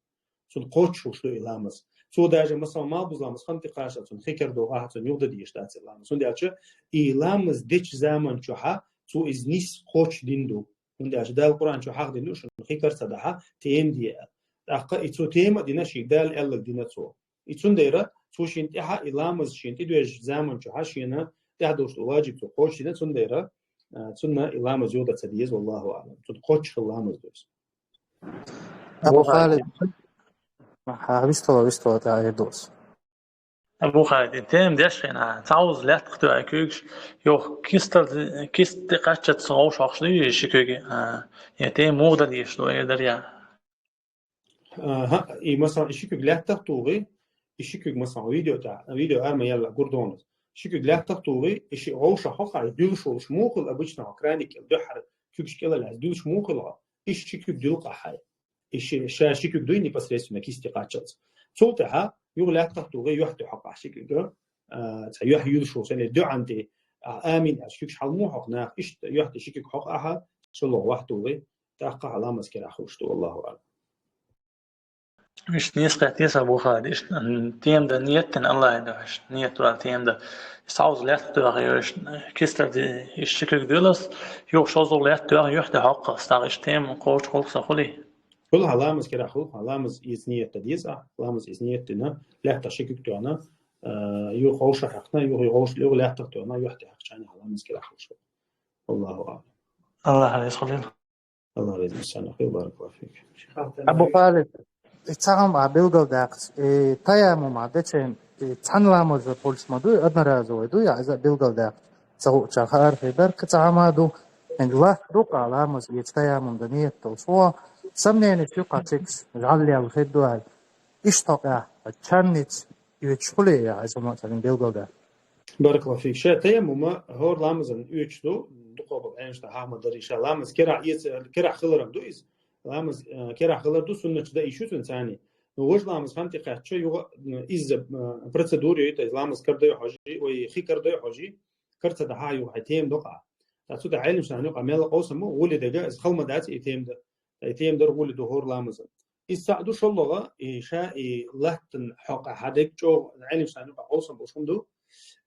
Цунна кхоччуш хуьлуш ду и ламаз. Цо даже, масалан, малхбуза ламаз хан тӀекхаччалц, цунна хи кара догӀахь, цунна юха дан дезаш дац и ламаз. ХӀунда аьлча и ламаз дечу заман чохь цо иза нийса кхоччуш дина ду. ХӀунда аьлча Дала Къуръан чохь хьахдина ду, шуна хи кара ца дахь, тема де аьлла. ТӀаккха и цо тема а дина, шега Дала аьлларг дина цо. И цундела цо шена тӀаьхьа и ламаз шена тӀедоьжначу заман чохь шена тӀаьхьа долуш долу ваджиб цо кхоччуш дина, цундела, а, цунна и ламаз юха дан ца деза, валлаху аӀлам. Цунна кхоччуш хилла ламаз ду иза. Абу Халид. Ха, вистхила, вистхила, тӀаьхьа эр ду ас. Абу Халид, и тема деш хьина, цхьа уза лаьттах тоьхна куьйгаш, йоах, кистал, киста тӀе кхаччалца вовшахкхаш дуй ши куьг, а, и тема муха дара деш ду, э, дарья. Аха, и, масалан, и ши куьг лаьттах тухий, и ши куьг, масалан, видео тӀа, видео арма яьлла гурдонус. Ши куьг лаьттах тухий, и ши вовшах хьокха, и дуьлуш волуш муха хила обычно, краник кӀел дуьххьара куьгаш кӀела лаьцна, дуьлуш муха хила, и ши куьг дуьлкъахьай. И ши, ша ши куьг дуй непосредственно кисте кхаччалца. Цул тӀаьхьа юха лаьттах тухий, юьхь тӀе хьокха ши куьг, а, цхьа юьхь юьлуш волуш, яъни дуьхьан тӀе, а, амин аьлча куьгаш хьал муха хьокха наха, иштта юьхь тӀе ши куьг хьокха ахьа, шоллагӀа вахь тухий, тӀаккха хьа ламаз керахь хуш ду, Аллаху аӀлам. Иштта нийса кхетта, Абу Халид, иштта, м, тема дан ниет дина, Аллахьа дуьхьа, иштта ниет вала тема дан. Иштта цхьа уза лаьттах тоьхна, иштта кистал тӀе, иштта ши куьг дуьллалц, юха шозза лаьттах тоьхна, юьхь тӀе хьокха, стаг иштта тема кхочуш гӀуллакх ца хуьлий? Хуьлу хьа ламаз керахь, хуьлу хьа ламаз эца ниет дан деза ахь, ламаз эца ниет дина, лаьттах ши куьг тоьхна, а, юха вовшах хьаькхна, юха вовш-, юха лаьттах тоьхна, юьхь тӀе хьаькхча хьа ламаз керахь хуш ду. Аллаху аӀлам. Аллахь реза хуьлийла. Аллахь реза санна хуьлийла, баракаллаху фик. Абу Халид, и цхьа хӀума а билгалдаккха, и таяммум а дечен, и цхьана ламаза пульс ма дуй, одноразовый дуй, я иза билгалдаккха. Ца хууча хаархий дар, кхин цхьа хӀума а ду, хӀинца латта ду-кх ламаз эца таяммум дан ниет долуш, сомненеш ю-кх цигахь, жӀаьллел хир ду аьлла. Иштта хьокъехь, чанница оьцуш хуьлий, я иза хӀума а цхьа билгалдаккха. Баракаллаху фик. Ша таяммума хӀора ламазан оьцуш ду, дукхахболу Ӏеламнаха хьахма дарий, ша ламаз керахь эца, керахь хиларан ду иза. Ламаз, э, керахь хилар ду, суннаташ дан йиш ю цуьнан царний. Ну, важа ламаз хан тӀе кхаьчча, юха, э, изза, э, процедура йой, то есть ламаз карадой хьожий, ой, хи карадой хьожий, кара ца дахьа юха хьайн тема до-кх ахь. Ткъа цу тӀехь Ӏеламнаха юкъахь мел къовсам бу, гӀоли дега, иза хала ма дац и тема дан. И тема дар гӀоли ду хӀора ламазан. Иза цхьаъ ду, шоллагӀа, и ша и латтан хьокъехь хьан дег чӀогӀа, Ӏеламнаха юкъахь къовсам болуш хӀума ду.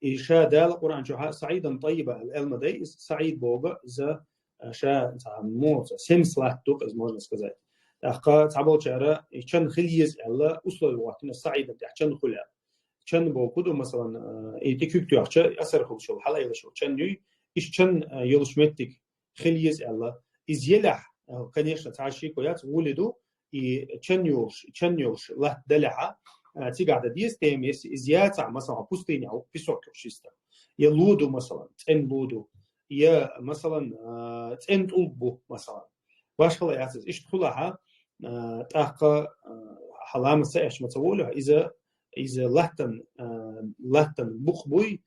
И ша Дала Къуръан чохь «СаӀидан тӀаййиба» аьлла ма дай иза, саӀид боху иза, а, ша цхьа муха, цхьа семс латта ду-кх иза, можно сказать. ТӀаккха цхьаболчара и чан хила еза аьлла, условие хӀоттийна, саӀидан тӀехь чан хуьлу аьлла. Чан боху ду, масалан, а, и тӀе куьг тоьхча, асар хуьлуш йолу, хьалаелаш йолу чан юй, иштта чан, а, йолуш меттиг хила еза аьлла. Иза елахь, а, конечно, цхьа шеко яц, гӀоли ду, и чан йолуш, чан йолуш латта далахь, а, цигахь дан деза тема, если иза яцахь, масалан, пустыня ву, песок йолуш йиста. Я ло ду, масалан, цӀена ло ду. Я, масалан, а, цӀена тӀулг бу, масалан. Башхала яц иза. Иштта хуьлахь, а, тӀаккха, а, хьан ламаз ца эцча ма ца волу хьо, иза, иза латтан, а, латтан букъ буй,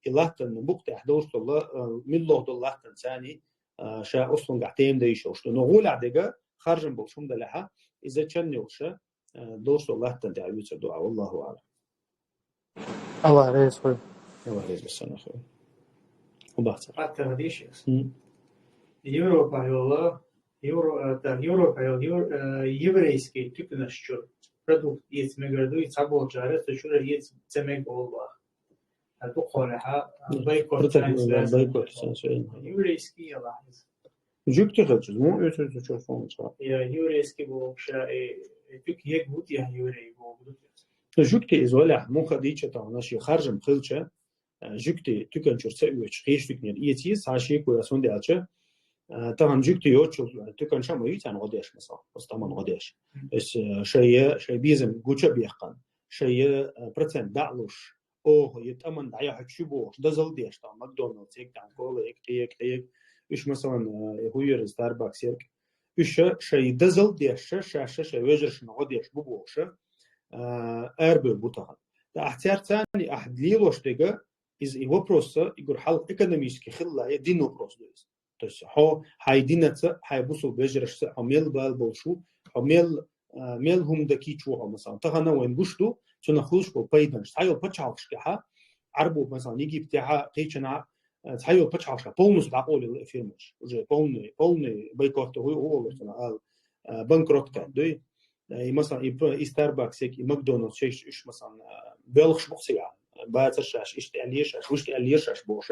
и латтан букъ тӀехь долуш долу, а, муьлхха долу латтан царний, а, ша оцу хӀумангахь тема дан йиш йолуш ду. Но гӀолехь дега, харжам болуш хӀума далахь, иза чан йолуш, а, долуш долу латтан тӀехь оьцур ду, а, валлаху аӀлам. Аллахь реза хуьлда. Аллахь реза санна хуьлийла. Хьо бахьа ца. Хаттар дийши ас. Хм. Европа йолу, Евро-, э, так, Европа йолу, Евро-, э, еврейский туьканаш чуьра продукт эца мегар дуй, цхьаболчара цу чуьра эца ца мега олу боху. А дукхахьолехьа, а, бойкот, бойкот царна связан. Бойкот царна связан. Еврейский яла иза. Жуьгти хилча, муха оьцур цу чуьра фонца? Я, еврейский боху ша, э, э, туька ег бу те еврей боху. Жуьгти иза валахь, муха дийча тахана ши харжам хилча, э, жуьгти туькан чуьра ца оьцуш, кхечу туьканера эца еза, цхьа шеко яц, хӀунда аьлча, э, тахана жуьгти йоцучу туьканаш а ма ю царна гӀо деш, масала, оцу тӀаман гӀо деш. Мгм. Эс, э, шайн, шайн безам гуча а бехкан, шайн, э, процент дӀа а луш, оха, я тӀаман дӀаяхьачу бохуш, дозалла деш, тахана Макдоналдс, ег, тахана Кола, ег, кхег, кхег. Уьш, масалан, э, хӀун яра, Starbucks ерг. Уьш шайн дозалла деш, ша, ша, шайн вежаршна гӀо деш бу бохуш, э, арабевр бу тахана. ТӀаккха цаьрца царний ахь лелош дега, иза и вопрос, и гур хьалха экономически хилла, я дин вопрос ду иза. То есть хьо хьайн динаца, хьайн бусул вежарашца хьо мел бала болуш ву, хьо мел, а, мел хӀума дан кийча ву хьо, масалан. Тахана вайн гуш ду, цунах хуьлуш болу пайданаш. Цхьайолу пачхьалкхашкахьа, Ӏарбо, масалан, Египетехьа, кхечанхьа, а, цхьайолу пачхьалкхашкахьа полностью дӀакъовлийла и фирмаш. Уже полный, полный бойкот хӀу-, хӀу олуш цунах ала, а, банкротка дуй. И, масалан, и п-, и Starbucks, и Макдоналдс, шайш, уьш, масалан, а, боьлхуш бу-кх цигахь. Бацара шаьш, иштта аьллера шаьш, вуьшта аьллера шаьш бохуш.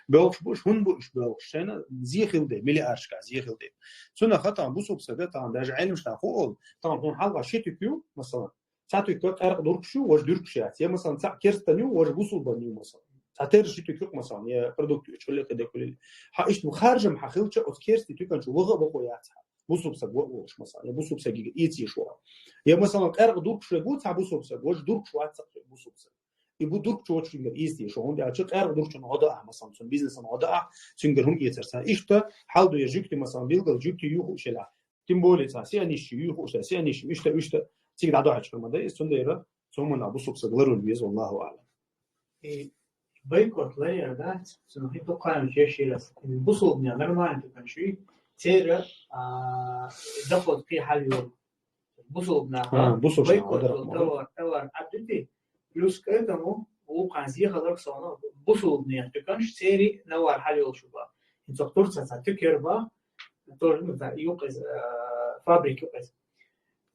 Боьлхуш бу уьш, хӀунда бу уьш боьлхуш? Шайна зе хилла дела, миллиардашкахь зе хилла дела. Цунах тахана бусулба стага, тахана даже Ӏеламнаха хӀу олу, тахана хьуна хьалха ши туька ю, масалан, цхьа туька къаьркъа дуркуш ю, важа дуркуш яц. Я, масалан, цхьаъ керстан ю, важа бусулбан ю, масалан. Цхьатерра ши туька ю-кх, масалан, я продукт ю, чулли кхидерг хуьлийла. Хьан иштта харжам хьан хилча, оцу керстан туькан чу ваха а вахо яц хьан. Бусулба стаг ваха волуш, масалан, я бусулба стаге эца езаш ваха. Я, масалан, къаьркъа дуркуш ву цхьа бусулба стаг, важа дуркуш вац цхьа бусулба стаг. и бу дург чочугар ийс деш, хӀунда аьлча къаьркъа дурчун гӀо да ахь, масалан, цун бизнесан гӀо да ахь, цуьнгара хӀума эцар цхьа. Иштта хьал ду я жугти, масалан, билггал жугти юхуш елахь, тем более цхьа сианиш юхуш, сианиш, иштта, иштта, цига дӀадохьучхар ма да, из цундела цомана бусулба саг ларван веза, валлаху аълам. И бойкот ларъяр дац, цунах и тукхана чешира, бусулбанех нормально тукхана шуй, церан, а, доход кхы хьал йолу. Бусулбанех, а, бусулбанех бойкот, товар, товар Ӏаддити, плюс к этому, вукхана зехаларг сона, бусулбанех тукханаш, церан навар хьал йолуш ба. ХӀинца Турцаца туькер ба, тоже, ну, да, юкъа иза, а, фабрика юкъа иза.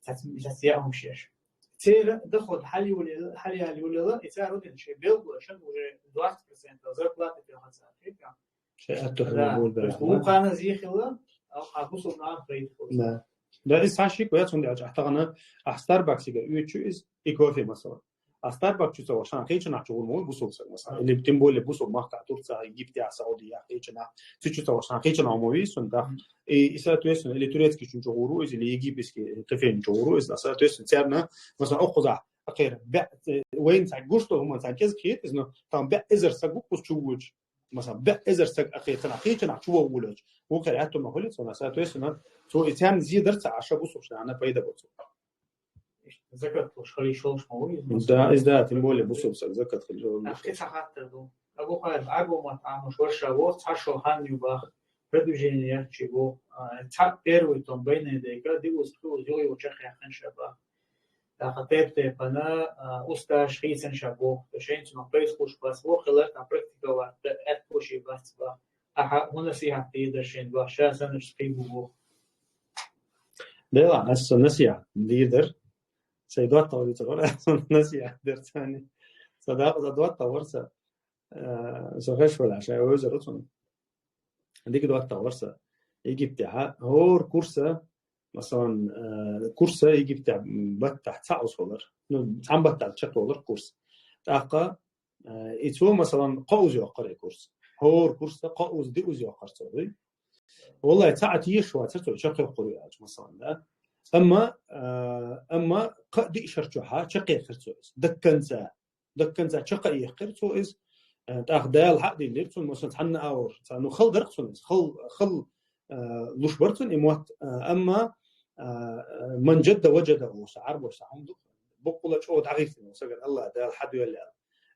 Цац, цац яа хӀума шеш. Церан доход хьал йолийла, хьал ял йолийла, и цара родина шайн белгало, шайн уже двадцать процентов зарплаты тӀехьа цара, шайн прям. Шайн аьтту хьалха болу бер. Да, то есть вукхана зехилла, а, а бусулбанан пайда хилла. Да. Да, иза цхьа шик вац, хӀунда аьлча ахь тахана, ахь Старбаксига оьцу иза, и кофе, масала. А Старбакс чу ца вахча, кхечанахь чу гӀур ма ву бусулба саг, масала. Или тем более бусулба махкахь, Турцахь, Египтехь, Саудиехь, кхечанахь. Цу чу ца вахча, кхечанахь ма ву иза, цунна даха. И, и, соответственно, или турецкий чу гӀур ву иза, или египетский кафе чу гӀур ву иза, соответственно, царна, масала, оккхузахь, ахир, баь, э, вайна цхьа гуш долу хӀума цхьа кӀезиг хета иза, но там баь эзар саг ву кхуза чу вуьйчу. Масала, баь эзар саг ахир цхьана кхечанахь чу вогӀу волчу. Вукхара аьтту ма хуьлу цунна, соответственно, цо и царна зедар ца Ӏаш, бусулбанашна пайда бу цо. Закат луш хила йиш йолуш ма ву иза, масала. Да, иза да, тем более бусулба саг закат хила йиш йолуш. Ахь кхин цхьа хаттар ду. Абу Хайр, Ӏарбу мотт Ӏамош вара ша воху, цхьа шо хан ю бах, продвижение яц ши бу. А, цхьаъ первый том байнай дайга, диъаза, кхуза, юха-юха чекхъяьккхина ша бах. ТӀаккха тайп-тайпана, а, устазаш хийцина ша боху. Шайна цунах пайда хууш бац боху, хилар тӀаккха практиковать дан аьтту ши бац бах. Ахьа хӀун насихьат дийр дара шайна бах, ша саннарш кхин бу боху. Дела, аса сан насихьат дийр дара. Сайн доттагӀа вуьйцур вара, аса насихьат дара царна. Сан дакъа, сан доттагӀа вара сан, э, сан хеш валахь, шайн вевзар ву цунна. Дика доттагӀа вара сан. Египтехь, хӀора курса, масалан, э, курса Египтехь баттахь цхьаъ уза хилар. Ну, цхьана баттахь чекхвалар курс. ТӀаккха, э, и цо, масалан, кхо уза йоккхура и курс. ХӀора курса кхо уза, диъ уза йоккхура цо, дуй? Валлай, цхьаъ тешаш вацара цо, чекхйоккхур ю аьлча, масалан, да. Амма, э, амма кхаа-диъ шар чохь чекхъяьккхира цо иза. Дакканца, дакканца чекх а яьккхира цо иза. Э, тӀаккха Дала хьа а диллира цунна, масалан, цхьанна а вара. Цхьа, ну, хала дара цунна иза. Хала, хала, э, луш бара цунна и мотт, э, амма, э, ман жадда важада олуш, Ӏарбоша хӀума ду. Баккъала чӀогӀа дӀагӀертина ву сагана АллахӀ Дала хьа доьлла аьлла.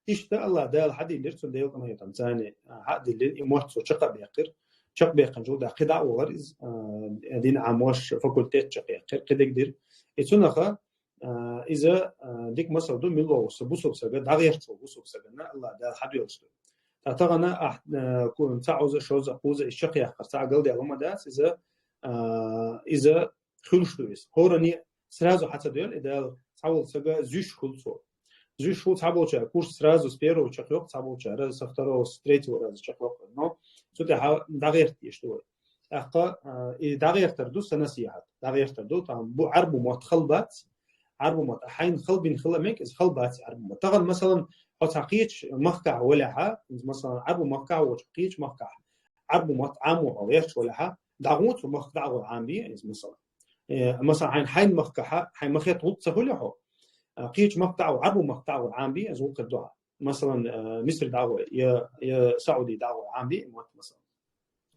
Иштта АллахӀ Дала хьа диллира цунна, Делан къинхетам царна, э, хьа а диллина, и мотт цо чекх а баьккхира. Чекх баьккхинчул тӀаьхьа кхидӀа а вахара иза, э, дин Ӏамош факультет чекхъяьккхира, кхидерг дира. И цунаха, а, иза, а, дика масал ду, мила ву со бусулба сага дӀагӀерташ волу бусулба сагана АллахӀ Дала хьа доьллуш ду. Ткъа тахана ахь, а, ку-, цхьа уза, шозза, кхузза иза чекхъяьккхар, цхьа а галдаьлла хӀума дац, иза, а, иза хуьлуш ду иза. ХӀоранна сразу хьа ца доьлла, и Дала цхьа волу сага зуьйш хуьлу цо. Зуьйш хуьлу цхьаболчара курс сразу с первого чекхйоккху, цхьаболчара со второго, с третьего раза чекхйоккху. Но цу тӀехьа дӀагӀерта дезаш ду вай. ТӀаккха, а, и дӀагӀертар ду сан насихьат. ДӀагӀертар ду, там бу Ӏарбу мотт хала бац. Ӏарбу мотт, хьайна хала бина хила мега, иза хала бац Ӏарбу мотт. Тахана, масалан, хьо цхьа кхечу махкахь валахь, иза, масалан, Ӏарбу махкахь воцу кхечу махкахь Ӏарбу мотт Ӏамо хьо гӀерташ валахь, дӀагӀо цу махка дӀагӀо Ӏамабе иза, масалан. Э, масалан, хьайна, хьайна махкахь, хьайн махетта гӀуллакх ца хуьлу хьо, а, кхечу махка дӀагӀо, Ӏарбу махка дӀагӀо Ӏамабе иза, гӀуллакх дохьа. Масалан, э, Миср дӀагӀо, я, я Сауди дӀагӀо Ӏамабе и мотт, масалан.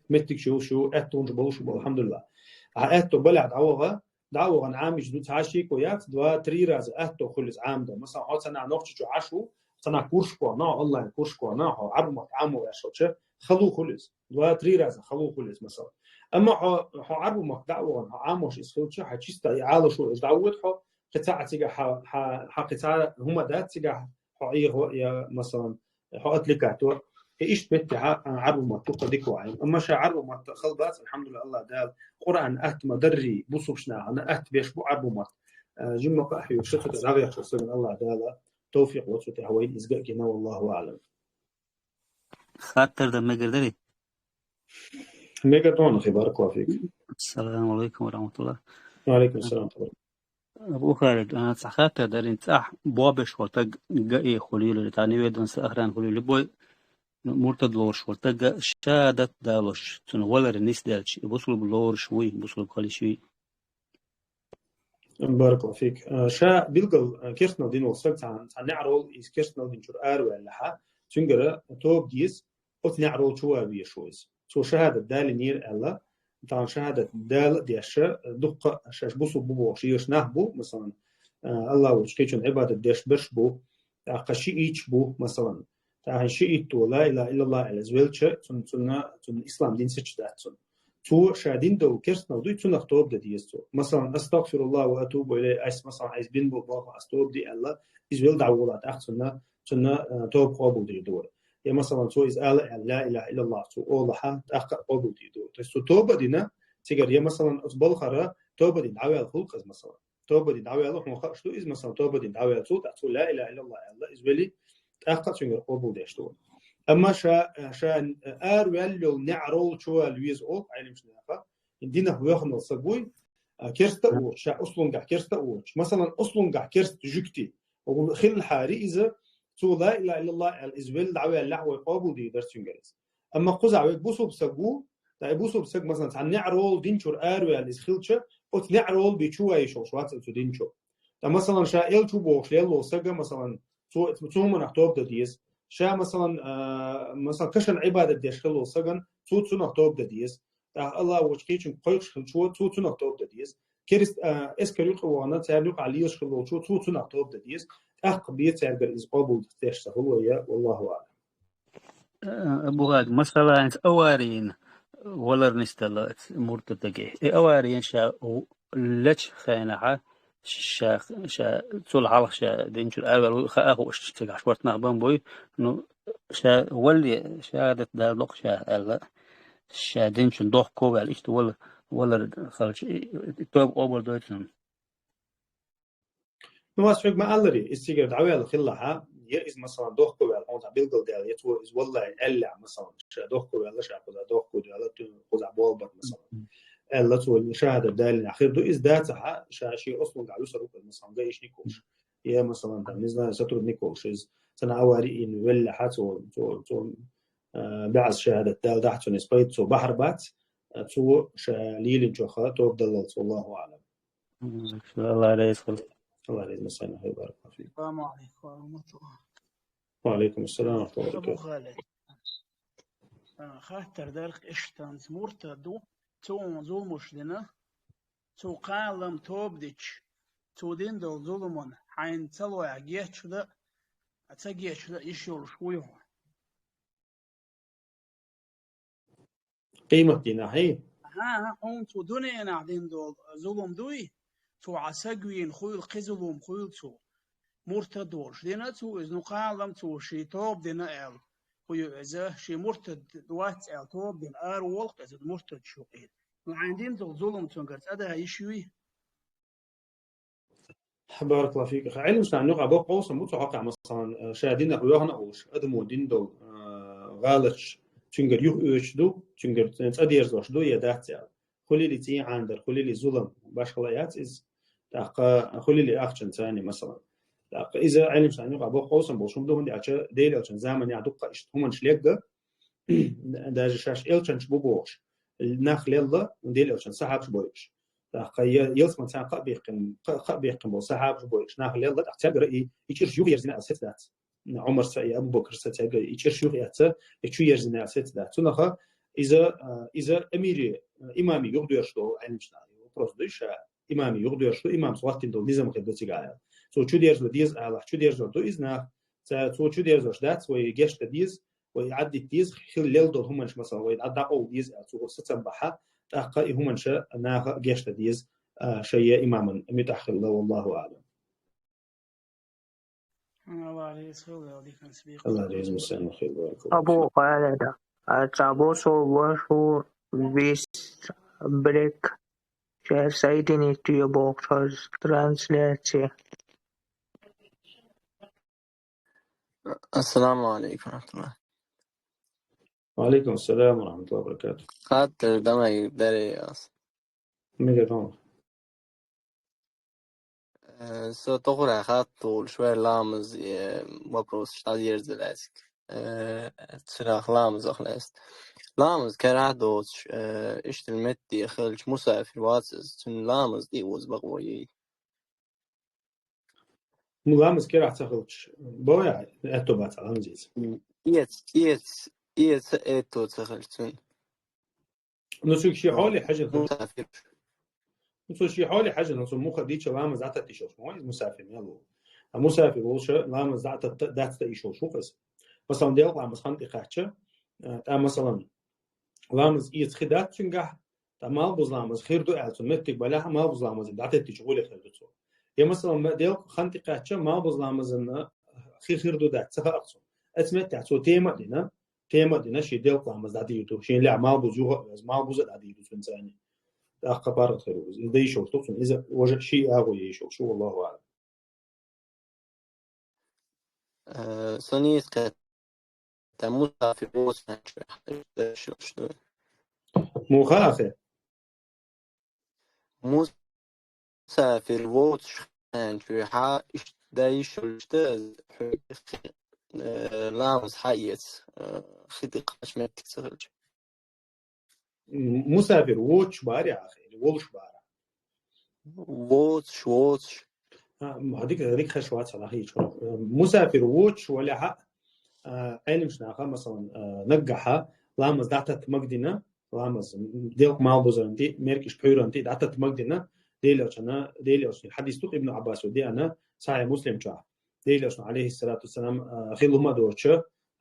Меттигаш йолуш ю, аьттонаш болуш бу, алхьамдулиллахӀ. Ахьа аьтто балехь дӀаваха, дӀа а вахана Ӏамийча ду, цхьа шеко яц, два-три раза аьтто хуьлу иза Ӏамадан. Масалан, хьо цхьанхьа Нохчийчу Ӏаш ву, цхьанхьа курсашка вахана, онлайн курсашка вахана, хьо Ӏарбу мотт Ӏамо ваьш волча, хала хуьлу иза. Два-три раза хала хуьлу иза, масалан. Амма хьо, хьо Ӏарбу махка дӀа а вахана, хьо Ӏамош иза хилча, хьан чисто и Ӏалашо уьш дӀавоьду хьо, кхин цхьа а цигахь хьан, хьан, хьан кхин цхьа хӀума дац цигахь, хьо Ӏехо я, масалан, хьо отвлекать во. И иштта меттехь а Ӏарбу мотт дуккха дика ву Ӏамадан. Амма ша Ӏарбу мотт хала бац, алхьамдулиллахӀ, АллахӀ Дала Къуръан атта ма-дарра, бусулбанашна атта беш бу Ӏарбу мотт. Э, жимма къахьоьгуш, шу цу тӀа дӀагӀерташ сагана АллахӀ Дала тавфикъ ло цу тӀехь вайна иза а гина, валлахӀу аӀлам. Хаттар дан мегар дарий? Мегар ду, хи, баракаллахӀу фик. Ассаламу Ӏалайкум ва рахьматуллахӀ. Ва Ӏалайкум ассалам. Абу Халид, а, цхьа хаттар дара, цӀахь бобеш волу стаг гаий хуьлийла, тӀаккха неведанца охрана хуьлийла, бой, ну, муртад лоруш волу стаг шахӀадат далош, цунна валар нисделча, и бусулба лоруш вуй, бусулба хила йиш юй? Баракаллаху фик. Э, ша билггал, э, керстанал дина волу стаг цхьана, цхьана неӀарал иза керстанал динчуьра араваьллехь, цуьнгара тоба деза, оцу неӀарал чу ван везаш ву иза. Цо шахӀадат далийнера аьлла, тахана шахӀадат дала а деш, э, дуккха а шаьш бусулба бу бохуш езаш нах бу, масалан, э, Аллах волчу кхечун Ӏибадат деш берш бу, тӀаккха шиӀиташ бу, масалан. Тахана шиӀит ву, ла илаха иллаллах аьлла иза велча, цунна, цунна, цунна ислам дин сецаш дац цунна. Цо ша дина долу керстанал дуй, цунах тоба дан деза цо. Масалан, астагфируллах ва атубу илайхи, ас, масалан, ас бина болу балхах ас тоба ди аьлла, иза велла дӀаволахь, тӀаккха цунна, цунна, э, тоба къобалдийр ду вай. Я, масалан, цо иза ала аьлла, ла илаха иллаллах, цо олахь, тӀаккха а къобалдийр ду вай. То есть цо тоба а дина, цигара, я, масалан, оцу балхара тоба дина дӀаваьлла хуьлу-кх иза, масалан. Тоба дина дӀаваьлла, хьуна хууш ду иза, масалан, тоба дина дӀаваьлла цо, тӀаккха цо ла илаха иллаллах аьлла, иза велий, тӀаккха а цуьнгара къобалдеш ду вай. Амма ша, ша, э, араваьлла йолу неӀарал чу ван веза олу Ӏеламнаха, динах воьхна волу стаг вуй, а, керста а воцуш, ша ослунгахь керста а воцуш. Масалан, ослунгахь керста жуьгти хилла хьари иза, цо ла илаха иллаллах аьлла, иза велла дӀаваьллехь, вай къобалдийр дара цуьнгара иза. Амма кхузахь вай бусулба стаг ву, ткъа и бусулба стаг, масалан, цхьана неӀарал динчуьра араваьлла иза хилча, оцу неӀарал бен чу ван йиш йолуш вац цо динчуьра. Ткъа, масалан, ша элча ву бохуш лелла волу стаг, масалан, цо, цу хӀуманах тоба дан деза. Ша, масалан, а, масалан, кашан Ӏибадат деш хилла волу стагана, цо цунах тоба дан деза. ТӀаккха Аллах волчу кхечуьнга кхойкхуш хилча, цо цунах тоба дан деза. Керист, а, эскар юкъа вахана, царна юкъахь лелаш хилла волчо, цо цунах тоба дан деза. ТӀаккха бен цаьргара иза къобалдеш ца хуьлу вай, валлаху аӀлам. Э, Абу ГӀади, масала, хӀинца аварийна валар нисдала муртадаге. И аварийна ша в-, лечу хенахьа, ша, ша, цул хьалха ша динчуьра араваьлла ву, хаа хууш цигахь шорта нах бан буй, ну, ша валле, шахӀадат дала доккху ша аьлла, ша динчун дохко ваьлла, иштта вала, валар халча, и, и тоба къобалдойту. Ну, ас хьоьга ма-аллара, иза цигара дӀаваьлла хилла хьа, я иза, масалан, дохко ваьлла, хьуна цхьа билгалдаьлла, я цо иза валлай аьлла, масалан, ша дохко ваьлла, ша кхуза дохко ваьлла, ту-, кхуза болх бара, масалан. Аьлла, цо шахӀадат далийнехь хир ду, иза дацахь, ша шен ослунгахь вуьсур ву, масалан, гаишник волуш. Я, масалан, там, не знаю, сотрудник волуш, иза цхьана аварийна веллехь, цо, цо, цо, а, баьӀаза шахӀадат далдахь, цунна иза пайда цо бахьар бац, а, цо ша лелийначух тоба даллалц, валлаху аӀлам. М, Аллах реза хуьлда. Аллах реза хуьлда, баракаллаху фик. Салам алейкум ва рахматуллах. Ва алейкум ассалам ва рахматуллахи ва баракатух. Абу Халид. А, хаттар дара-кх иштта, муртад ву, цо зуламаш дина, цо кхаллам тоба дича, цо дина долу зуламан хьайна ца лойхь гечдан а, ца гечдан а йиш йолуш вуй хьо? Къематдийнахь, хӀий? Аха, аха, хьуна цо дуьненахь дина долу зулам дуй, цо хьан саг вийна хуьйла, кхин зулам хуьйла цо. Муртад волуш дина цо иза, ну, кхаллам цо шен тоба дина аьлла. ХӀун ю иза, шен муртад вац аьлла, тоба дина, ара волу-кх иза, муртадаш юкъера. Ну, хьайна дина долу зулам цуьнгара цӀа дан йиш юй? Баракаллаху фик. Ӏилманчийн юкъахь боккха къовсам бу цу хьокъехь, масалан, ша динах воьхна а волуш, адамо дина долу, а, гӀалаташ цуьнгара юхаоьцуш ду, цуьнгара цӀа дерзош ду я дац аьлла. Хуьлийла цӀий Ӏанадар, хуьлийла зулам, башхалла яц иза. ТӀаккха хуьлийла ахчанца а, масалан. ТӀаккха иза Ӏилманчийн юкъахь боккха къовсам болуш хӀума ду, хӀунда аьлча Делан элчанан заманахь дуккха а иштта хӀуманаш легга, даже шаьш элчанаш бу бохуш, нах лелла, Делан элчанан сахьабаш бойуш. ТӀаккха я-, ялсамани царна кхаъ баьккхина, кхаъ, кхаъ баьккхина болу сахьабаш бойуш нах лелла, тӀаккха цаьргара и, и чӀирш юхаерзийна аьлла сеца дац. Ӏумарца и, Абу-Бакарца цаьргара и чӀирш юхаэцна, и чу ерзийна аьлла сеца дац. Цунах иза, а, иза амири, а, имами юхадоьрзуш долу Ӏилманчийн вопрос ду ша, имами юхадоьрзуш ду, имамца хӀоттийна долу низам хир ду цигахь аьлла. Цо чу дерзо деза алахь, чу дерзор ду иза нах. Ца-, цо чу дерзош дац, вай гечдан деза, вай Ӏадда дитта деза, хила лелла долу хӀуманаш, масалан, вай дӀа-, дӀакъовла деза аьлла, цо сацам бахьа, тӀаккха и хӀуманаш наха гечдан деза, а, шайн имаман муьтӀахь хилла, валлаху аӀлам. Аллах реза хуьлда, диканца бийкъа. Аллах реза хуьлда, баракаллаху. Абу Халид, а, цхьа бусулба ву вист брек, ша соединить йо бохуш хаза трансляция. Ассаламу алейкум ва рахматуллах. Ва алейкум ассалам ва рахматуллахи ва баракатух. Хаттар дан мегар дара ас. Мегар дан. Э, со тохара хаттар долуш вара ламаз, э, вопросаш дӀаерза лаьцна. Э, цунах ламазах лаьцна. Ламаз карахь доцуш, э, иштта метте хилча мусафир вац иза, цуьнан ламаз тӀе оза бакъо йий? Ну, ламаз керахь ца хилча, бо я, аьтто бац ламаз ийца. М, эц, эц, эц, аьтто ца хилча цуьнан. Ну, цуьнга шен хьоле хьежна. Мусафир. Ну, цо шен хьоле хьежна, цо муха дича ламаз дӀататта йиш йолуш ма ву иза, мусафир мел ву. А мусафир волуш ламаз дӀататта дац, тата йиш йолуш ву-кх иза. Масалан, делкъа ламаз хан тӀе кхаьчча, а, тӀа, масалан, ламаз эца хи дац цуьнгахь, тӀа малхбуза ламаз хир ду аьлла цунна меттиг балехь, малхбуза ламаз дӀатеттича гӀоле хир ду цо. Я, масалан, ма-, делкъа хан тӀе кхаьчча, малхбуза ламазан хи хир ду дац, ца хаьа-кх цунна. Оцу меттехь цо тема а дина, тема а дина, шен делкъа ламаз дӀадийр ду, шен лаьа малхбуза юха а веза, малхбуза а дӀадийр ду цуьнан цӀарна. ТӀаккха паргӀат хир ву иза. Иза дан йиш йолуш ду-кх цунна. Иза важа шен агӀо ян йиш йолуш ву, валлаху аӀлам. Э, со нийса кхетта, мусафир воцучу хенахь иштта дан йиш йолуш ду. Муха ахи? Мусафир воцучу хенахь иштта дан йиш йолуш ду, хьуьнан, э, ламаз хьаэца, э, хи тӀе кхаьчча меттиг ца хилча. М-, мусафир воцуш бара ахи, или волуш бара? Воцуш, воцуш. А, м, хьо дика, дика хезаш вац хьо нах йича. Э, мусафир воцуш валехь а, а, Ӏеламчу наха, масалан, а, наггахьа ламаз дӀататта магадина, ламаз, м, делкъа малхбузаран тӀе, меркӀаш пхьуьйран тӀе дӀататта магадина, Делан Элчанан, Делан Элчанан хьадис ду-кх Ибн Ӏаббаса деана, Сахьихь Муслим чохь. Делан Элчано, Ӏалайхиссалату вассалам, а, хилла хӀума а доцуш,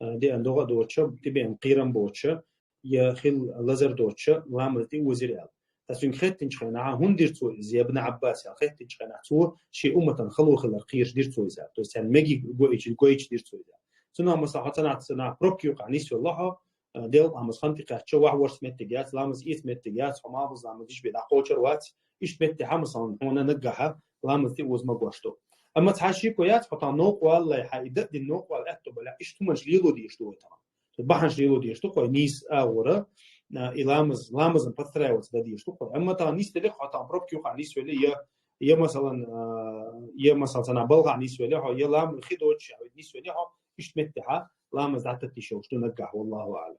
а, деана догӀа а доцуш, тӀебеана кхерам а боцуш, я хилла лазар а доцуш, ламаз тӀе озийра аьлла. Ткъа цуьнга хеттинчу хенахь, хӀунда дира цо иза, я Ибн Ӏаббаса аьлла, хеттинчу хенахь цо шен умматан хало хилар кхоьруш дира цо иза, то есть царна мегийча, гойтуш дира цо иза. Цунах, масала, хьо ца нах, ца нах пробка юкъахь нисвелла хьо, э, делкъа ламаз хан тӀе кхаьчча, вахь ворхӀ меттиг яц, ламаз эца меттиг яц, хьо малхбуза ламаз йиш бен дӀакхочур вац, иштта меттехь, масалан, хьуна наггахьа ламаз тӀе оза магош ду. Амма цхьа шеко яц, хьо тахана новкъа валлалц, хьан и дан а дина новкъа вала аьтто балахь, иштта хӀуманаш лело дезаш ду вай тахана. Бахьанаш лело дезаш ду-кх вай, нийса агӀора, а, и ламаз, ламазан подстраиваться дан дезаш ду-кх вай. Амма тахана нисделира хьо, тахана пробка юкъахь нисвелла, я, я, масалан, а, я, масалан, цхьана балхахь нисвелла хьо, я лам-, хи доцуш а нисвелла хьо, иштта меттехь ламаз дӀататта йиш йолуш ду наггахь, валлаху аӀлам.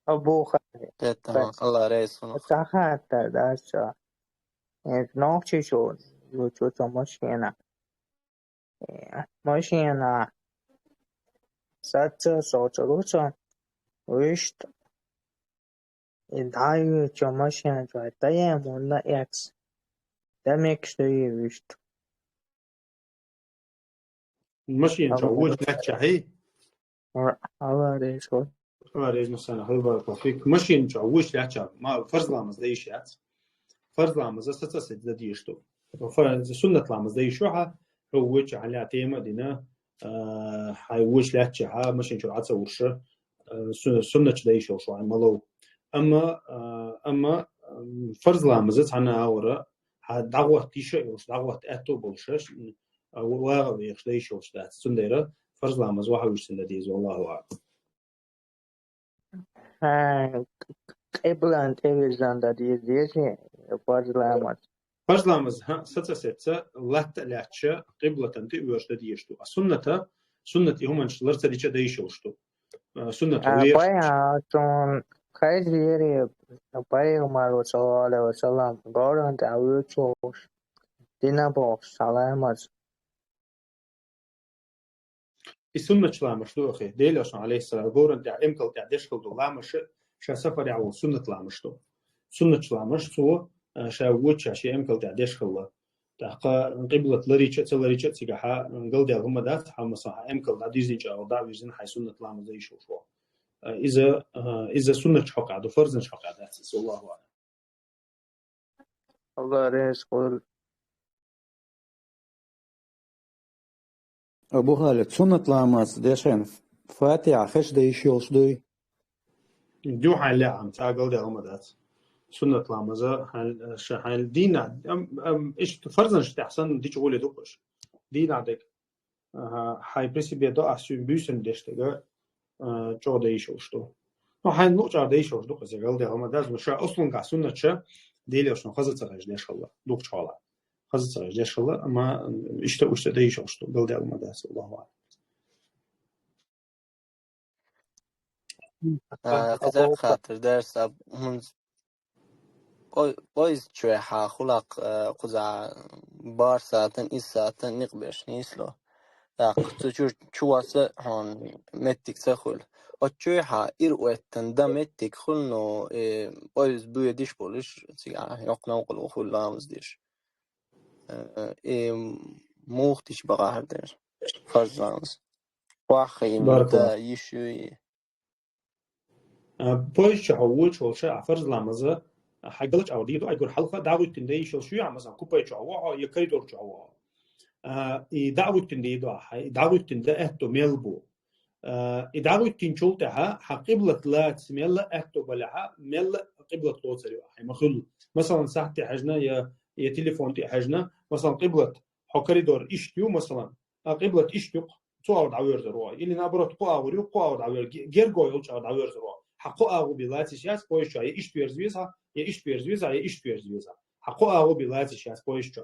Абу Хали. ХӀетта, Алла реза хуьлда. Цхьа хаттар дац. Э, нохчийчо йоцу цо машена. Э, машена саца соцур ву со, вуьшта. И дӀайоьдучу машен чохь тӀаем хӀунда эц? Дан мегаш дуй вуьшта? Машен чохь вочу лаьттачохь, хӀей? Алла реза хуьлда. Алла реза хуьлда, баракаллаху фик. Машен чохь вочу лаьттачохь, ма-, фарз ламаз дан йиш яц. Фарз ламаз саца саца дан дезаш ду. Фа-, суннат ламаз дан йиш ю хьан, хьо вочу хьан лаьа тема а дина, а, хьайн вочу лаьттачохь машен чуьра Ӏа ца вуьсуш, а, су-, суннаташ дан йиш йолуш ву хьан, ма лов. Амма, а, амма, ам, фарз ламаз цхьана агӀора, хьан дӀагӀотта йиш а йолуш, дӀагӀотта аьтто а болуш, а, вагӀа вехаш дан йиш йолуш дац. Цундела фарз ламаз вахьа вуьсуш дан деза, валлаху аӀлам. ХӀа, къиблан тӀевирзина дан деза дезий, фарз ламаз? Фарз ламаз, хӀа, саца саца, латта а лаьтташ, къиблатан тӀе оьрзуш дан дезаш ду. А сунната, суннат и хӀуманаш лар ца дича дан йиш йолуш ду. А, суннат а, вехаш. Баян, цунна хезира, пайхамар ву, саллаллаху Ӏалайхи ва саллам, говран тӀехь вуьйцуш, дина бохуш, цхьа ламаз. И суннаташ ламазаш ду ахи. Делан Элчано, Ӏалайхиссалам, говран тӀехь, эмкал тӀехь деш хилла долу ламазаш, ша сафарехь волу суннат ламазаш ду. Суннаташ ламазаш цо, а, ша вочу, ша шен эмкал тӀехь деш хилла. ТӀаккха къиблат ларича а, ца ларича а цигахь, а, галдаьлла хӀума дац, хьан, масала, хьан эмкал дӀадирзинчу агӀор дӀа а вирзина, хьайн суннат ламаз дан йиш йолуш ву. А, иза, а, иза суннаташ хьокъехь ду, фарзанаш хьокъехь дац иза, валлаху аӀлам. Алла реза хуьлда. Абу Халид, суннат ламаз дешан Фатихьа хезаш дан йиш йолуш дуй? Ду хьайн лаьа, амма цхьа галдаьлла хӀума дац. Суннат ламаза хьайн, ша хьайн дийна, ам, ам, иштта фарзанаш тӀехь санна дича гӀоле ду-кх уьш. Дийнахь дерг. Аха, хьайн при себе до, а, суьйна буьйсанна деш дерг, а, чӀогӀа дан йиш йолуш ду. Ну, хьайн луъучара дан йиш йолуш ду-кх иза, галдаьлла хӀума дац, ну, ша аслунгахь суннаташ Делан Элчано хаза ца хезаш деш хилла, дукхачу хьолахь. Хаза ца хезаш деш хилла, амма иштта, иштта дан йиш йолуш ду, галдаьлла хӀума дац, Аллаху аӀлам. А, кхузара хаттар дара сан, хӀунда Пой-, поезд чуьхьа хулакх, э, кхуза бархӀ сатан, исс сатан никъ беш нийслу. ТӀаккха цу чу, чу васа хьона меттиг ца хуьлу. Оцу чуьхьа ира оьттан дан меттиг хуьлу, но, э, поезд буьйдиш болуш, цига йоккха новкъарло хуьлу ламаз деш. Э, э, муха дича бакъахьара дер. Фарз ламаз. Ваххийна Баркалла. Да йиш ю и. А, поезд чу хьо вочу волуш а фарз ламаза хьайгала чӀагӀ дийр ду, айгур хьалха дӀагӀуьттина дан йиш йолуш ю, а, масалан, купе чу хьо вохьо, я коридор чу хьо вохьо. А, и дӀагӀуьттина дийр ду, хьай, и дӀагӀуьттина дан аьтто мел бу. А, и дӀагӀуьттинчул тӀаьхьа хьан къиблат лаца мелла аьтто балехьа, мелла къиблат лоцар ю, хьай ма хуьлу. Масалан, сахьт тӀе хьаьжна, я, я телефон тӀе хьаьжна, масалан, къиблат, хьо коридор иштта ю, масалан, а къиблат иштта ю, цу агӀор дӀаверзар ву. Или наоборот, кху агӀор ю, кху агӀор дӀавер-, ге-, герго йолчу агӀор дӀаверзар ву. Хьан кху агӀо бен лаца йиш яц, поезд чу, я иштта верза веза, я иштта верза веза, я иштта верза веза. Хьан кху агӀо бен лаца йиш яц, поезд чу.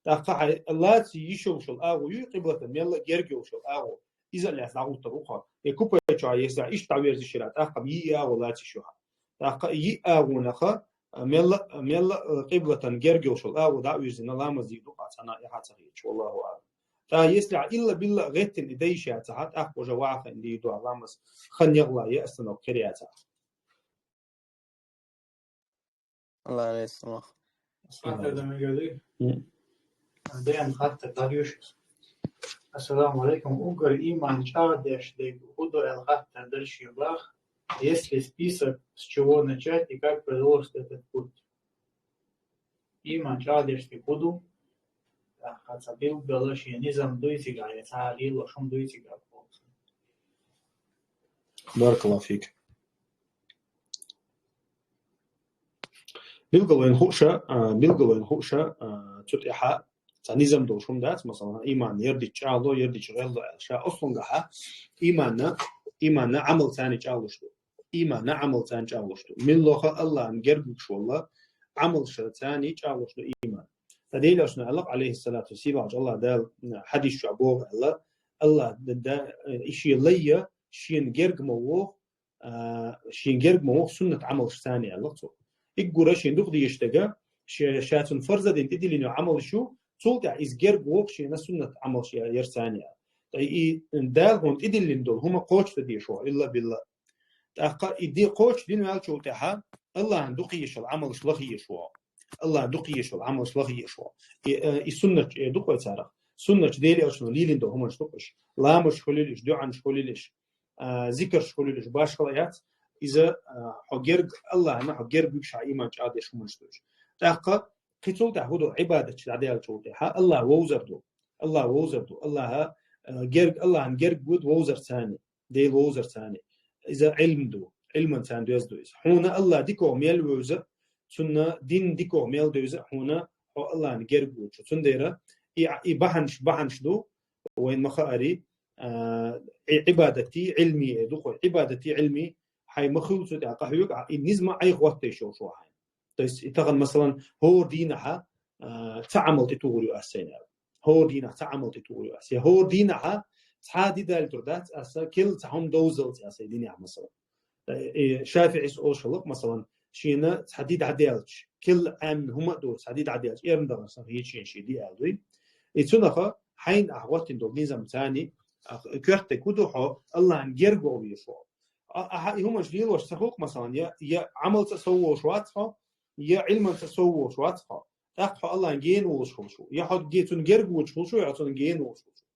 ТӀаккха хьан лаца йиш йолуш йолу агӀо ю, къиблатан мелла герга йолуш йолу агӀо. Иза а лаьцна дӀагӀуттар ву хьо. Я купе чу, я иштта дӀаверза йиш яра, тӀаккха йиъ агӀо лаца йиш ю хьан. ТӀаккха йиъ агӀонах, а, мелла, мелла, а, къиблатан герга йолуш йолу агӀо дӀа а вирзина, ламаз дийр ду-кх цхьана, и хьан ца хеташ, валлаху аӀлам. ТӀаккха если хьан илла-билла а гӀеттина и дан йиш яцахьа, тӀаккха уже ваха хиъна дийр ду хьан ламаз, хан ягӀла я остановка хир яцахьа. Аллах реза хуьлда. Хаттар дан мегар ду? М. Ден хаттар дӀадоьшу. Ассаламу алейкум. Уггар иман чӀагӀдеш дерг хӀун ду аьлла хаттар дара шен баха. Есть ли список, с чего начать и как продолжить этот путь? Иман чӀагӀдеш дерг хӀун ду? ТӀаккха цхьа билггала шен низам дуй цигахь, я цхьа лелош хӀума дуй цигахь боху. Баракаллаху фик. Билггала вайна хууш, а, билггала вайна хууш, а, цу тӀехьа цхьа низам долуш хӀума дац, масалан, иман ярдича чӀагӀло, ярдича гӀелло аьлла. Ша ослунгахьа иманна, иманна Ӏамал царна чӀагӀлуш ду. Иманна Ӏамал царна чӀагӀлуш ду. Миллоха Аллахьан герга вуьгуш волла Ӏамал ша царна чӀагӀлуш ду иман. Ткъа Делан Элчано аьлла-кх, алейхиссалату, сийлахьчу Аллахь Дала хьадис чохь боху аьлла, Аллахь да, да, и шен лайя, шена герга ма воху, а, шен герга ма воху суннат Ӏамалш царна аьлла-кх цо. Уггара шен дукха дезаш дерг, ше-, ша цунна фарз а дина тӀедиллина йолу Ӏамалш ю, цул тӀаьхьа иза герга воху шена суннат Ӏамалш я-, яра царна аьлла. Ткъа и Дала хьуна тӀедиллина долу хӀума кхочушдан дезаш ву, илла-билла. ТӀаккха и де кхочушдина ваьллачул тӀаьхьа Аллахьан дукха езаш йолу Ӏамалш лаха езаш ву. Аллахьан дукха езаш йолу Ӏамалш лаха езаш ву. И, э, и суннаташ эр ду-кх вай царах. Суннаташ Делан Элчано лелийна долу хӀуманаш ду-кх уьш. Ламазаш хуьлийла уьш, дуӀанаш хуьлийла уьш, а, зикарш хуьлийла уьш, башхалла яц. Иза, а, хьо герга, Аллахьана хьо герга вуьгуш хьан иман чӀагӀдеш хӀуманаш ду уьш. ТӀаккха кхин цул тӀаьхьа хӀун ду, Ӏибадаташ дӀадаьллачул тӀаьхьа Аллахь вовзар ду. Аллахь вовзар ду. Аллахьа, а, герга, Аллахьан герга вуьду вовзар царна. Дела вовзар царна. Иза Ӏилма ду. Ӏилман царна доьзна ду иза. Хьуна Аллахь дикох мел вевза, цунна дин дикох мел девза, хьуна хьо Аллахьан герга воцуш. Цундела и, и бахьанаш, бахьанаш ду, вайн ма хаари, а, и Ӏибадати, Ӏилми э ду-кх вай. Ӏибадати, Ӏилми хьайн ма хуьлу цу тӀехь къахьоьгу, а и низма Ӏайха хӀоттайш йолуш ву хьайн. То есть, и тахана, масалан, хӀора дийнахьа, а, цхьа Ӏамал тӀетухур ю ас сайна аьлла. ХӀора дийнахь цхьа Ӏамал тӀетухур ю ас. Я хӀора дийнахьа цхьа ди далийтур дац аса, кел цхьа хӀума довзалц аса и динехь, масалан. Э, э, ШафиӀис олуш хилла-кх, масалан, шена цхьа ди дӀадаьлча, кел Ӏаьнна хӀума а доцу цхьа ди дӀадаьлча, эрна дахар сан хеташ шен ди аьлла дуй. И цунаха хьайна ахь хӀоттийна долу низам царна, а, коьртаниг хӀун ду хьо, Аллахьан герга вовза везаш ву. А, ахьа и хӀуманаш лелош ца хуьлу-кх, масалан, я, я Ӏамалца а сов волуш вац хьо, я Ӏилманца а сов волуш вац хьо. ТӀаккха хьо Аллахьан гена волуш хуьлуш ву. Я хьо ге-, цунна герга воцуш хуьлуш ву, я хьо цунна гена волуш хуьлуш ву.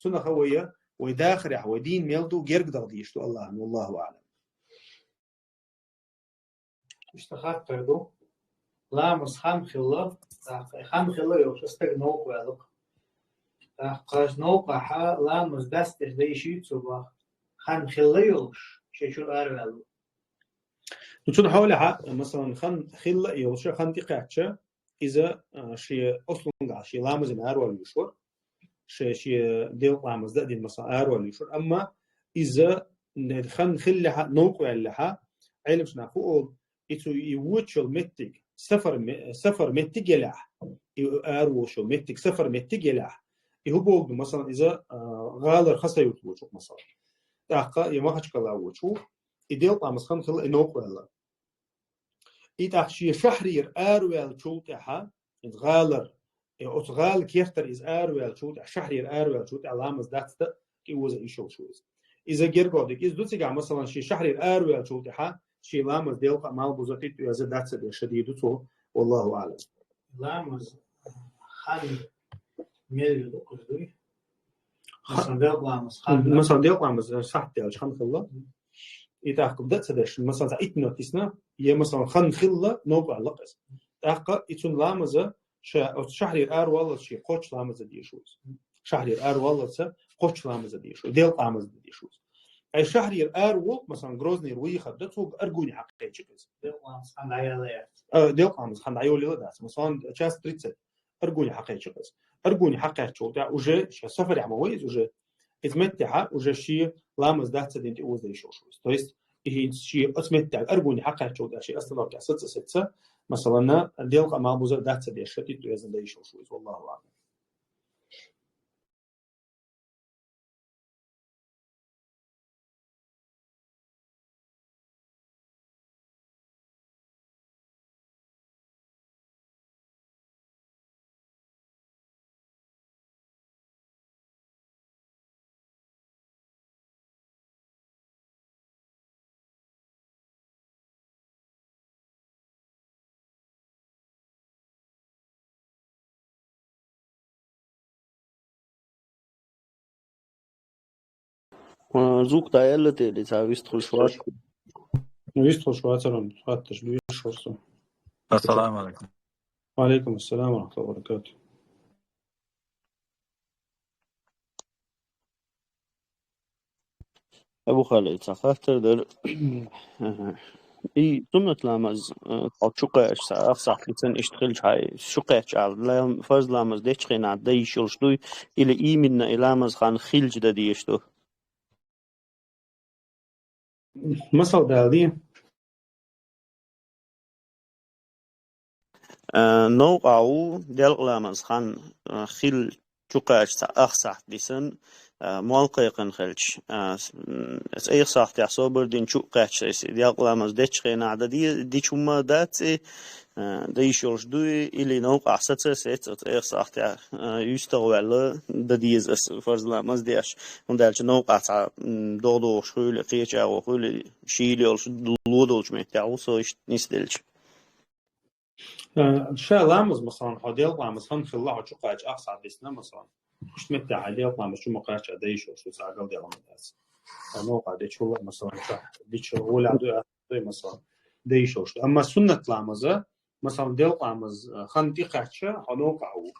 Цунаха вай, вай дахарехь, вай дийна мел ду, герга даха дезаш ду Аллахьана, валлаху аӀлам. Иштта хаттар ду. Ламаз хан хилла, тӀаккха хан хилла йолуш стаг новкъа ваьлла-кх. ТӀаккха новкъахьа ламаз дастеш дан йиш юй цо боху. Хан хилла йолуш, шен чуьра араваьлла. Ну, цунна хьолехьа, масалан, хан хилла а йолуш, хан тӀекхаьчча, иза, а, шен ослунгахь, шен ламазина аравала вуьйш вара, шен, шен делкъа ламаз дан а дина, масалан, аравала вуьйш вара. Амма иза хан хиллехьа, новкъа ваьллехьа, Ӏеламнаха хӀун олу, и цу и вочу йолу меттиг, сафар ме-, сафар меттиг елахь, и араволуш йолу меттиг, сафар меттиг елахь, и хӀун боху ду, масалан, иза, а, гӀалара Хасавюрт вочу, масалан. ТӀаккха и Махачкала вочу, и делкъа ламаз хан хилла, и новкъа ваьлла. И тӀаккха шен шахьрера араваьллачул тӀехьа, иза гӀалара, э, оцу гӀала кертара иза араваьллачул тӀехьа, шахьрера араваьллачул тӀехьа ламаз дац тӀа, тӀеоза йиш йолуш ву иза. Иза гергодик, иза ду цигахь, масалан, шен шахьрера араваьллачул тӀехьа, шен ламаз делкъа а малбуза а тӀе тӀеоза дац а деш, ша дийр ду цо, валлаху аӀлам. Ламаз хан мел ю ду, кхуьз дуй? Ха- Масалан, делкъа ламаз хан. Масалан, делкъа ламаз, э, сахьт даьлча хан хилла. И тӀаккха дан а ца деш, масалан, цхьа итт минот дисна, е, масалан, хан хилла, новкъа ваьлла-кх иза. ТӀаккха и цуьнан ламаза ша оцу шахьрера араваллалц шен кхоччуш ламаза дезаш ву иза. Шахьрера араваллалц кхоччуш ламаза дезаш ву, делкъа ламаза дезаш ву иза. Ай шахьрера араволу, масалан, Грозныйра вуй хадда, цо аргуни хьакхечи иза. Делкъа ламаз хан дӀаяла яц. Э, делкъа ламаз хан дӀайолийла дац. Масалан, час тридцать. Аргуни хьакхечи иза. Аргуни хьакхаьччул тӀаьхьа уже ша сафарехь ма вай иза уже. Иза меттехьа уже шен ламаз дац а дина тӀеоза йиш йолуш ву иза. То есть, и хӀинца шен оцу меттехь аргуни хьакхаьччул тӀаьхьа шен остановкехь саца а саца, масалан, делкъа а малбуза а дац а деш, ша тӀе тӀеоза дан йиш йолуш ву иза. Валлаху аӀлам. Э, звук дӀаяьлла тӀе, цхьа вистхуьлуш вац. Вистхуьлуш вацара, хаттарш дуьйцуш вара со. Ассаламу алейкум. Ва алейкум ассалам ва рахматуллахи ва баракатух. Абу Халид, цхьа хаттар дара. И суннат ламаз, э, хьо чу кхаьчча, цхьа ах сахьт дисна иштта хилча, хьай чу кхаьчча, лам-, фарз ламаз дечча хенахь дан йиш йолуш дуй, или именно и ламаз хан хилча дан дезаш ду? Масал далий? Э, новкъахь ву, делкъа ламаз хан, э, хилла чу кхаьчча цхьа ах сахьт дисна, э, молла кхайкхина хилча, э, с-, м, цхьа ах сахьтехь собар дина чу а кхаьчча, иза делкъа ламаз дечча хенахь дан де-, дича хӀумма дац и, э, дан йиш йолуш дуй, или новкъахь саца а саца, цхьа ах сахьтехь, э, юьстахваьлла дан деза аса фарз ламаз деш. ХӀунда аьлча новкъахь цхьа, м, догӀа догӀуш хуьлу, кхечагӀо хуьлу, шийла йолуш, ло долчу меттехь ву со иштта нисделча. Э, ша ламаз, масалан, хьо делкъа ламаз хан хилла, хьо чу кхаьчча ах сахьт дисна, масалан. Иштта меттехь хьайн делкъа ламаз чу ма кхаьчча дан йиш йолуш ду, цхьа а галдела ма дац. Хьо новкъахь дечул а, масалан, ша дича гӀолехь дуй, ас дуй, масалан, дан йиш йолуш ду. Амма суннат ламаза, масалан, делкъа ламаз, э, хан тӀекхаьчча, хьо новкъахь ву.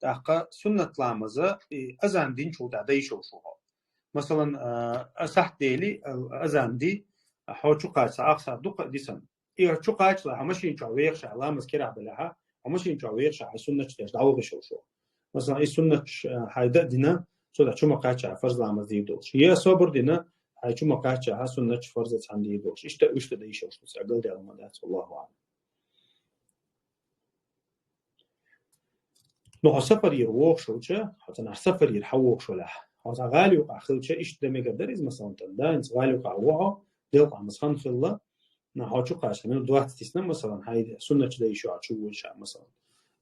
ТӀаккха суннат ламаза, и азан динчул тӀаьхьа дан йиш йолуш ву хьо. Масалан, а, сахьт дели, а, азан ди, хьо чу кхаьчча ах сахьт дукха а дисна. И хьо чу кхаччале, хьо машина чохь вехаш, ламаз керахь белахь, хьо машина чохь вехаш, хьайн суннаташ деш дӀавахаш йолуш ву. Масалан, и суннаташ, а, хьайн дан а дина, цул тӀаьхьа чу ма кхаьчча, фарз ламаз дийр долуш. Я собар дина, хьайн чу ма кхаьчча, суннаташ фарзаца цхьаьна дийр долуш. Иштта, иштта дан йиш йолуш ду, цхьа а галдела ма дац, валлаху аӀлам. Ну, хьо сафарера вогӀуш волча, хьо цхьанахь сафарера хьан вогӀуш валахь. Хьо цхьа гӀала юкъахь хилча, иштта дан мегар дара иза, масалан, тан да, хӀинца гӀала юкъахь ву хьо, делкъа ламаз хан хилла, ну, хьо чу кхаччале, минут двадцать дисна, масалан, хьайн суннаташ дан йиш йолуш ву ша, масалан.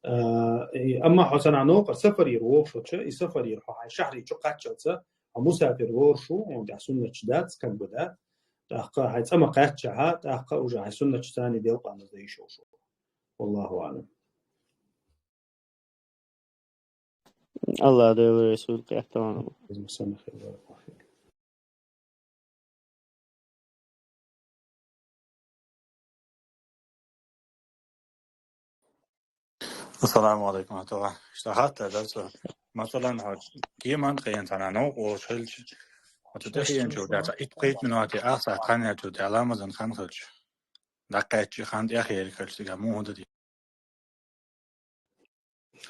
Э, и, амма хьо цхьанахь новкъара сафарера вогӀуш волча, и сафарера хьо хьайн шахьре чу кхаччалца, хьо мусафир волуш ву, хьуна тӀехь суннаташ дац, как бы, да. ТӀаккха хьайн цӀа ма кхаьччахьа, тӀаккха уже хьайн суннаташ царна делкъа ламаз дан йиш йолуш ву. Валлаху аӀлам. АллахӀ Дела реза хуьлда, къехталан. Ассаламу алейкум, ва рахматуллах. Иштта хаттар дара со. Масалан, хьо кеман тӀехь цхьана новкъа волуш хилча, хьо цу тӀехь хилча, итт-пхийтта минот, ах сахьт хан яьлча, ламазан хан хилча, дӀакхаьчча, хан тӀехь ерг хилча, цигахь муха дан деза?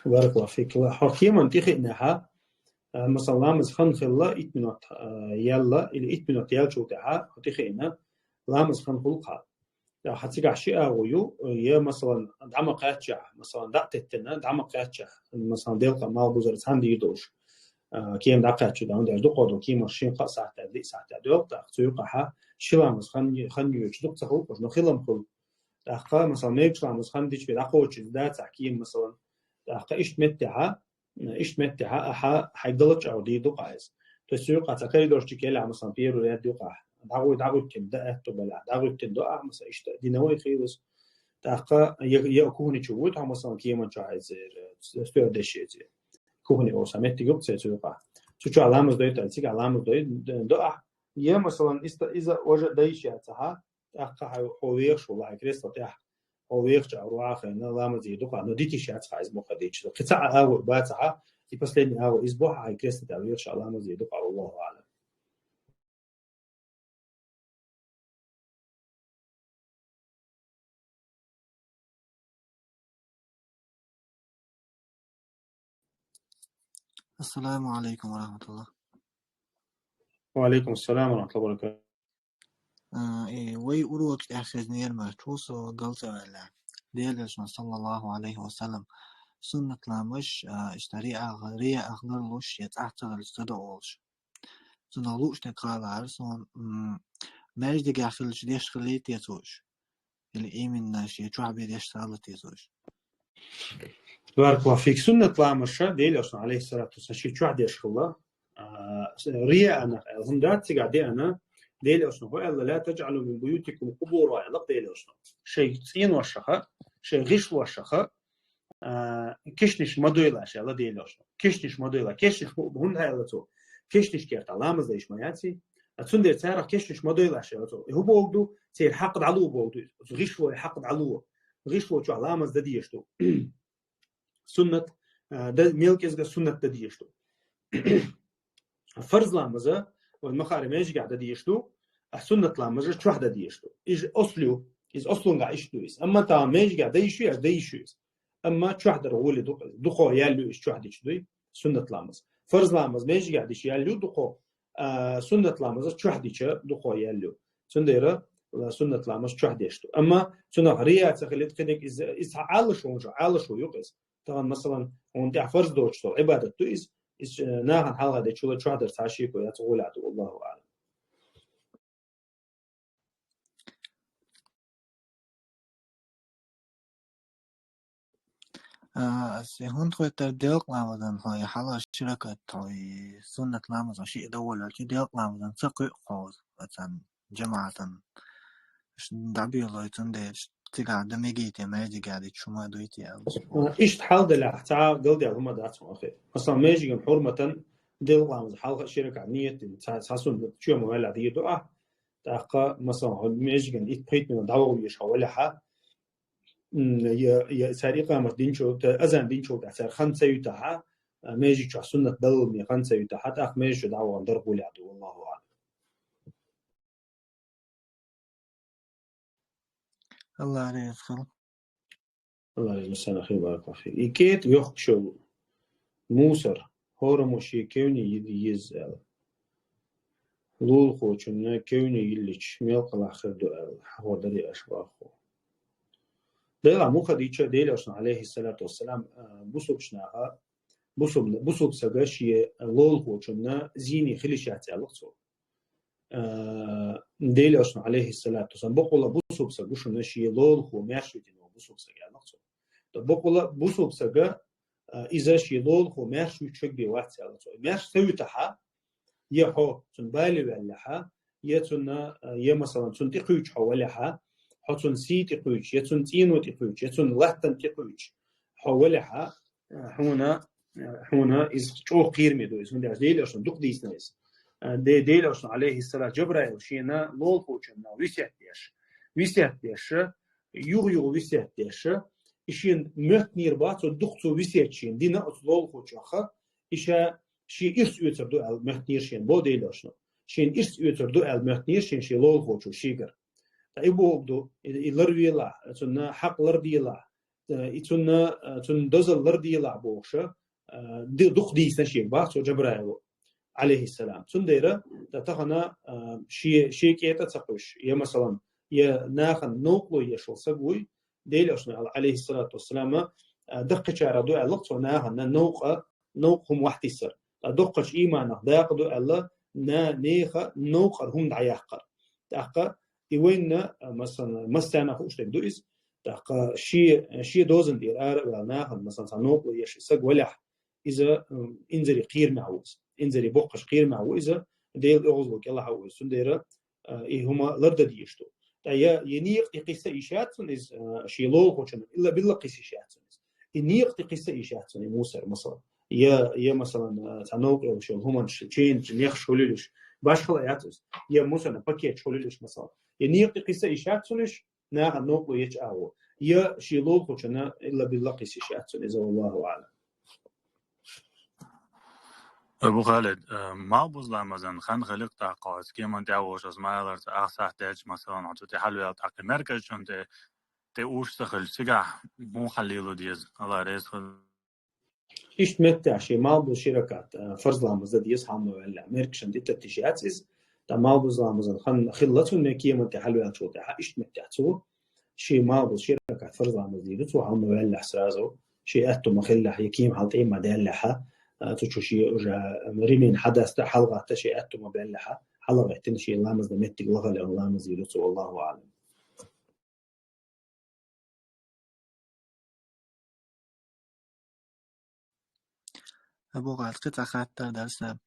Баракаллаху фик. Хьо кеман тӀе хиънехь, а, масалан, ламаз хан хилла, итт минот, а, яьлла, или итт минот яьлчул тӀаьхьа хьо тӀе хиъна, ламаз хан хуьлу хьан. ТӀаккха цигахь ши агӀо ю, я, масалан, дӀа ма кхаьччахь, масалан, дӀа а теттина, дӀа ма кхаьччахь, масалан, делкъа малбузара цхьаьна дийр долуш, а, кема дӀакхаьчча, дан деш дукха долу кеманаш шина-кхаа сахьтехь, диъ сахьтехь доьлху, тӀаккха цу юкъахь ши ламаз хан, хан йоьдуш дукха ца хуьлу, но хилам хуьлу. ТӀаккха, масала, мегаш ламаз хан дича бе дӀакхочуш дацахь кема, масала, тӀаккха иштта меттехьа, иштта меттехьа, ахьа хьайга далла чӀагӀо дийр ду-кх иза. То есть, цу юкъа цхьа коридорчик елахь, масала, первый ряд юкъахь, дӀагӀу-, дӀагӀуттина дан аьтту балахь, дӀагӀуттина ду ахь, масала, иштта динавай хилус. ТӀаккха я, я кухни чу вуй хьо, масала, кеман чохь иза, э, стюардесс иза. Кухни оса меттиг юкъа цу юкъа. Цу чохь ламаз дойта, цигахь ламаз дой, д-, до ахь. Я, масалан, иста, иза уже дайш яцахьа, тӀаккха хьо, хьо вехаш ву хьайн кресло тӀехь. Хьо вехача а руахайна ламаз дийр ду-кх, но дитиш яцахьа иза муха дийча. Кхин цхьа а агӀо бацахьа, и последний агӀо иза бохьа хьайн кресло тӀехь вехаш а ламаз дийр ду-кх, Аллаху аӀлам. السلام عليكم ورحمة الله. وعليكم السلام ورحمة الله وبركاته. А, э, вай урок тӀехь хезнера ма чу со гал ца ваьлла. Делан Элчано, саллаллаху Ӏалайхи ва саллам, суннат ламазаш, а, иштта риаъ-, риаъах ларлуш, я цӀахь ца хилча ца до олуш. Цунах луучунах кхалара суна, м, маьждигехь хилча деш хилийта те цо уьш? Или именно шен чохь бен деш ца хилла те цо уьш? Баракаллаху фик. Суннат ламазаш Делан Элчано, Ӏалайхиссалату вассалам, шен чохь деш хилла. А, риаъ нах аьлла хӀума дац цигахь деана, Делан Элчано хӀу аьлла: «لا تجعلوا من بيوتكم قبورا», аьлла Делан Элчано. Шайн цӀеношаха, шайн гӀишлошаха, а, кешнаш ма дойла аша, аьлла Делан Элчано. Кешнаш ма дойла. Кешнаш хӀу-, хӀунда аьлла цо? Кешнаш кертахь ламаз дайш ма яций. А цундела царах кешнаш ма дойла аша, аьлла цо. И хӀу бохург ду? Церан хьакъ дӀало бохург ду. Оцу гӀишлойн хьакъ дӀало. ГӀишло чохь ламаз дан дезаш ду. Суннат, а, дан, мел кӀезга суннат дан дезаш ду. Фарз ламаза, вайн махара маьждигехь дан дезаш ду, а суннат ламаза чохь дан дезаш ду. Иза ослу, иза ослунгахь иштта ду иза. Амма тахана маьждигехь дан йиш ю, аш дан йиш ю иза. Амма чохь дар гӀоли ду-кх иза. Дукхо ял ю иза чохь дича дуй, суннат ламаз. Фарз ламаз маьждигехь дича ял ю дукхо, а, суннат ламаз чохь дича дукхо ял ю. Цундела, а, суннат ламаз чохь деш ду. Амма цунах риаъ ца хилийта кхидерг иза, иза Ӏалашо ву, Ӏалашо ю-кх иза. Тахана, масалан, хьуна тӀехь фарз доцуш долу Ӏибадат ду иза, иза, э, нахана хьалха дечул чохь дар цхьа шеко яц, гӀолехь ду, Аллаху аӀлам. А, ас хӀунда хоьттура делкъа ламазан хьо, и хьалха ши ракаӀат хьо, и суннат ламазан шиъ довла аьлча, делкъа ламазан ца кхуьу хьо, ацан жамаӀатан. Ш-, дӀабелой, цундела цигахь дан мегий те, маьждигехь дича хӀума дуй те аьлла. А, иштта хьал делахь, цхьа галдаьлла хӀума дац хьуна хир. Масалан, маьждиган хьурматан делкъа ламаза хьалха ши ракаӀат ниет дина, цхьа, цхьа суннат чу ма ваьлла дийр ду ахь. ТӀаккха, масалан, хьо маьждиган итт-пхийтта минот дӀавогӀуш хьо валахьа, м, я, я цара икъамат динчул, та-, азан динчул тӀаьхьа цара хан ца юьтахьа, а, маьждиг чохь суннат даллалц хан ца юьтахьа, тӀаккха маьждиг чу дӀавахана дар гӀолехь ду, Аллаху аӀлам. Алла реза хуьлда. Алла реза хуьлда, баракаллаху фик. И кӀеда йохкуш йолу мусор, хӀораммо шен кевне йи-, йиза аьлла. Лулахочунна кевне йиллича, мел къа лахар ду аьлла, хьахор дарий аша вахо. Делахь муха дийча, Делан Элчано, Ӏалайхиссалату вассалам, а, бусулбчу наха, бусулб-, бусулб сага шен лулахочунна зийне хила йиш яц аьлла цо. А, Делан Элчано, Ӏалайхиссалату вассалам, бакъволу бусулб сага гу шуна шен лулахо маьрша витина волу бусулб сага аьлла цо. Ткъа бакъволу бусулб сага, а, иза шен лулахо маьрша вуьтуш хӀуьг бен вац аьлла цо. Маьрша ца вуьтахьа, я хьо цунна бале ваьллехьа, я цунна, а, я, масалан, цунна тӀекхуьйчу хьо валехьа, хьо цунна сий тӀекхуьйчу, я цунна цӀено тӀекхуьйчу, я цунна латтана тӀекхуьйчу хьо валехьа, хьуна, хьуна иза чӀогӀа кхераме ду иза, хӀунда аьлча Делан Элчано дукха дийцина иза. Де-, Делан Элчано, Ӏалайхиссалам, Жабраил шена лулахочунна весет деш, весет деш, юха-юха весет деш, и шена моьттинера боху цо, дукха цо весет шена дина оцу лулахочух, и ша шен ирс оьцур ду аьлла моьттинера шена, боху Делан Элчано. Шен ирс оьцур ду аьлла моьттинера шена шен лулахочо шегара. Ткъа и бохург ду, и, и ларвелахь, цунна хьакъ ларделахь, э, и цунна, э, цунна дозалла ларделахь бохуша, э, ди-, дукха дийцина шега боху цо Жабраило, Ӏалайхиссалам. Цундела, ткъа тахана, э, шен, шен кӀеда ца кхуьуш, я, масалан, я нахана новкъарло еш волу саг вуй, Делан Элчано аьлла, Ӏалайхиссалату вассалама, э, даккхийчарах ду аьлла цо нахана новкъа, новкъа хӀума охьатиссар. Ткъа доккхачу ийманах дакъа ду аьлла, на-, нехан новкъара хӀума дӀаяккхар. ТӀаккха и вайна, а, масалан, массарна хууш дерг ду иза, ТӀаккха ши, ши дозан тӀера ара а ваьлла нахана, масала, цхьа новкъарло еш саг валехь, иза, м, инзаре кхерамехь ву иза. Инзаре боккхача кхерамехь ву иза, Делан оьгӀазло кӀелахь а ву иза. Цундела, а, и хӀума лардан дезаш ду. ТӀаккха я, я некъа тӀе кхийса йиш яц цунна иза, а, шен лулахочунна, илла билла кхийса йиш яц цунна иза. И некъа тӀе кхийса йиш яц цунна и мусор, масала. Я, я, масала, а, цхьа новкъа йолуш йолу хӀуманаш, ченаш, нехаш хуьлуьйлуш, башхала яц иза. Я мусорный пакеташ хуьлуьйлуш, масала. И некъа тӀе кхийса йиш яц цунна иза, нахана новкъарло ечу агӀо. Я шен лулахочунна илла билла кхийса йиш яц цунна иза, валлаху аӀлам. Абу Халид, э, малхбуза ламазан хан хилира тӀаккха, оцу кеман тӀехь а волуш, аса ма-аллара, цхьа ах сахьт даьлча, масала, хьо цу тӀе хьалаваьлла, тӀаккха и меркӀазчунна тӀе, тӀе уьш ца хилча, цигахь муха хьал лело деза, АллахӀ реза хуьлда? Иштта меттехь шен малхбуза ши ракаӀат, а, фарз ламаз дан деза хьалха ма ваьллехь. МеркӀашна тӀе таттийша яц иза, ткъа малхбуза ламазан хан хилла цунна, кеман тӀе хьалаваьллачул тӀаьхьа, иштта меттехь цо шен малхбуза ши ракаӀат фарз ламаз дийр ду цо хьалха ма ваьллехь сразу, шен аьтту ма хиллехь, я кема хьалха тӀе ма даьллехь, а, цу чу шен уже ремень хьадаста, хьалагӀатта шен аьтту ма баьллехь, хьалагӀеттина шен ламаз дан меттиг лахале ламаз дийр ду цо, валлаху аӀлам. Абу Халид, кхин цхьа хаттар дара сан.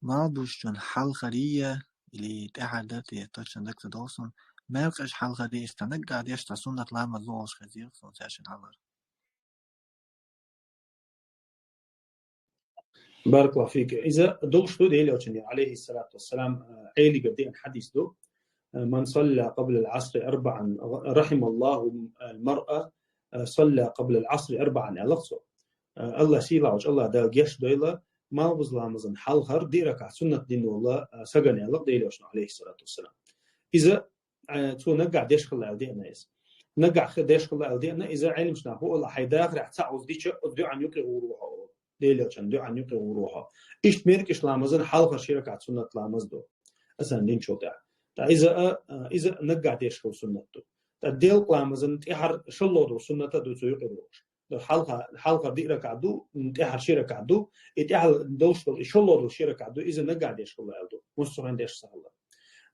Малхбузчун хьалхарий или тӀаьхьара дара те, точно дага ца догӀу суна. МеркӀаж хьалхарий, иза цхьа наггахь деш цхьа суннат ламаз луш хезира суна цаьршинна хьалхара. Баракаллаху фик. Иза долуш ду Делан Элчанан, алейхиссалату вассалам, Ӏелигара деана хьадис ду. «Ман салла къабла ал-Ӏасри арбаӀан, рахималлаху ал-маръа, салла къабла ал-Ӏасри арбаӀан», аьлла цо. АллахӀ, сийлахь волчу АллахӀ Дала гечдойла, малхбуза ламазан хьалхара диъ ракаӀат суннат дина волу сагана, аьлла Делан Элчано, алейхиссалату вассалам. Иза, а, цо наггахь деш хилла аьлла деана иза. Наггахь хи-, деш хилла аьлла деана иза, Ӏеламчу наха хӀу олу, хьайн дахарехь цхьаъ озу дича, оцу дуьӀан юкъе гӀур ву хьо, олу. Делан Элчанан дуьӀан юкъе гӀур ву хьо. Иштта меркӀаш ламазан хьалхара ши ракаӀат суннат ламаз ду. Асан динчул тӀаьхьа. ТӀаккха иза а, а, иза наггахь деш хилла суннат ду. ТӀаккха делкъа ламазан тӀаьхьара шолгӀа долу суннат а ду цу юкъе вогӀуш. Ду хьалха-, хьалхара диъ ракаӀат ду, м, тӀаьхьара ши ракаӀат ду, и тӀаьхьа долуш долу, и шолгӀа долу ши ракаӀат ду, иза наггахь деш хилла аьлла ду, массо хенахь деш ца хилла.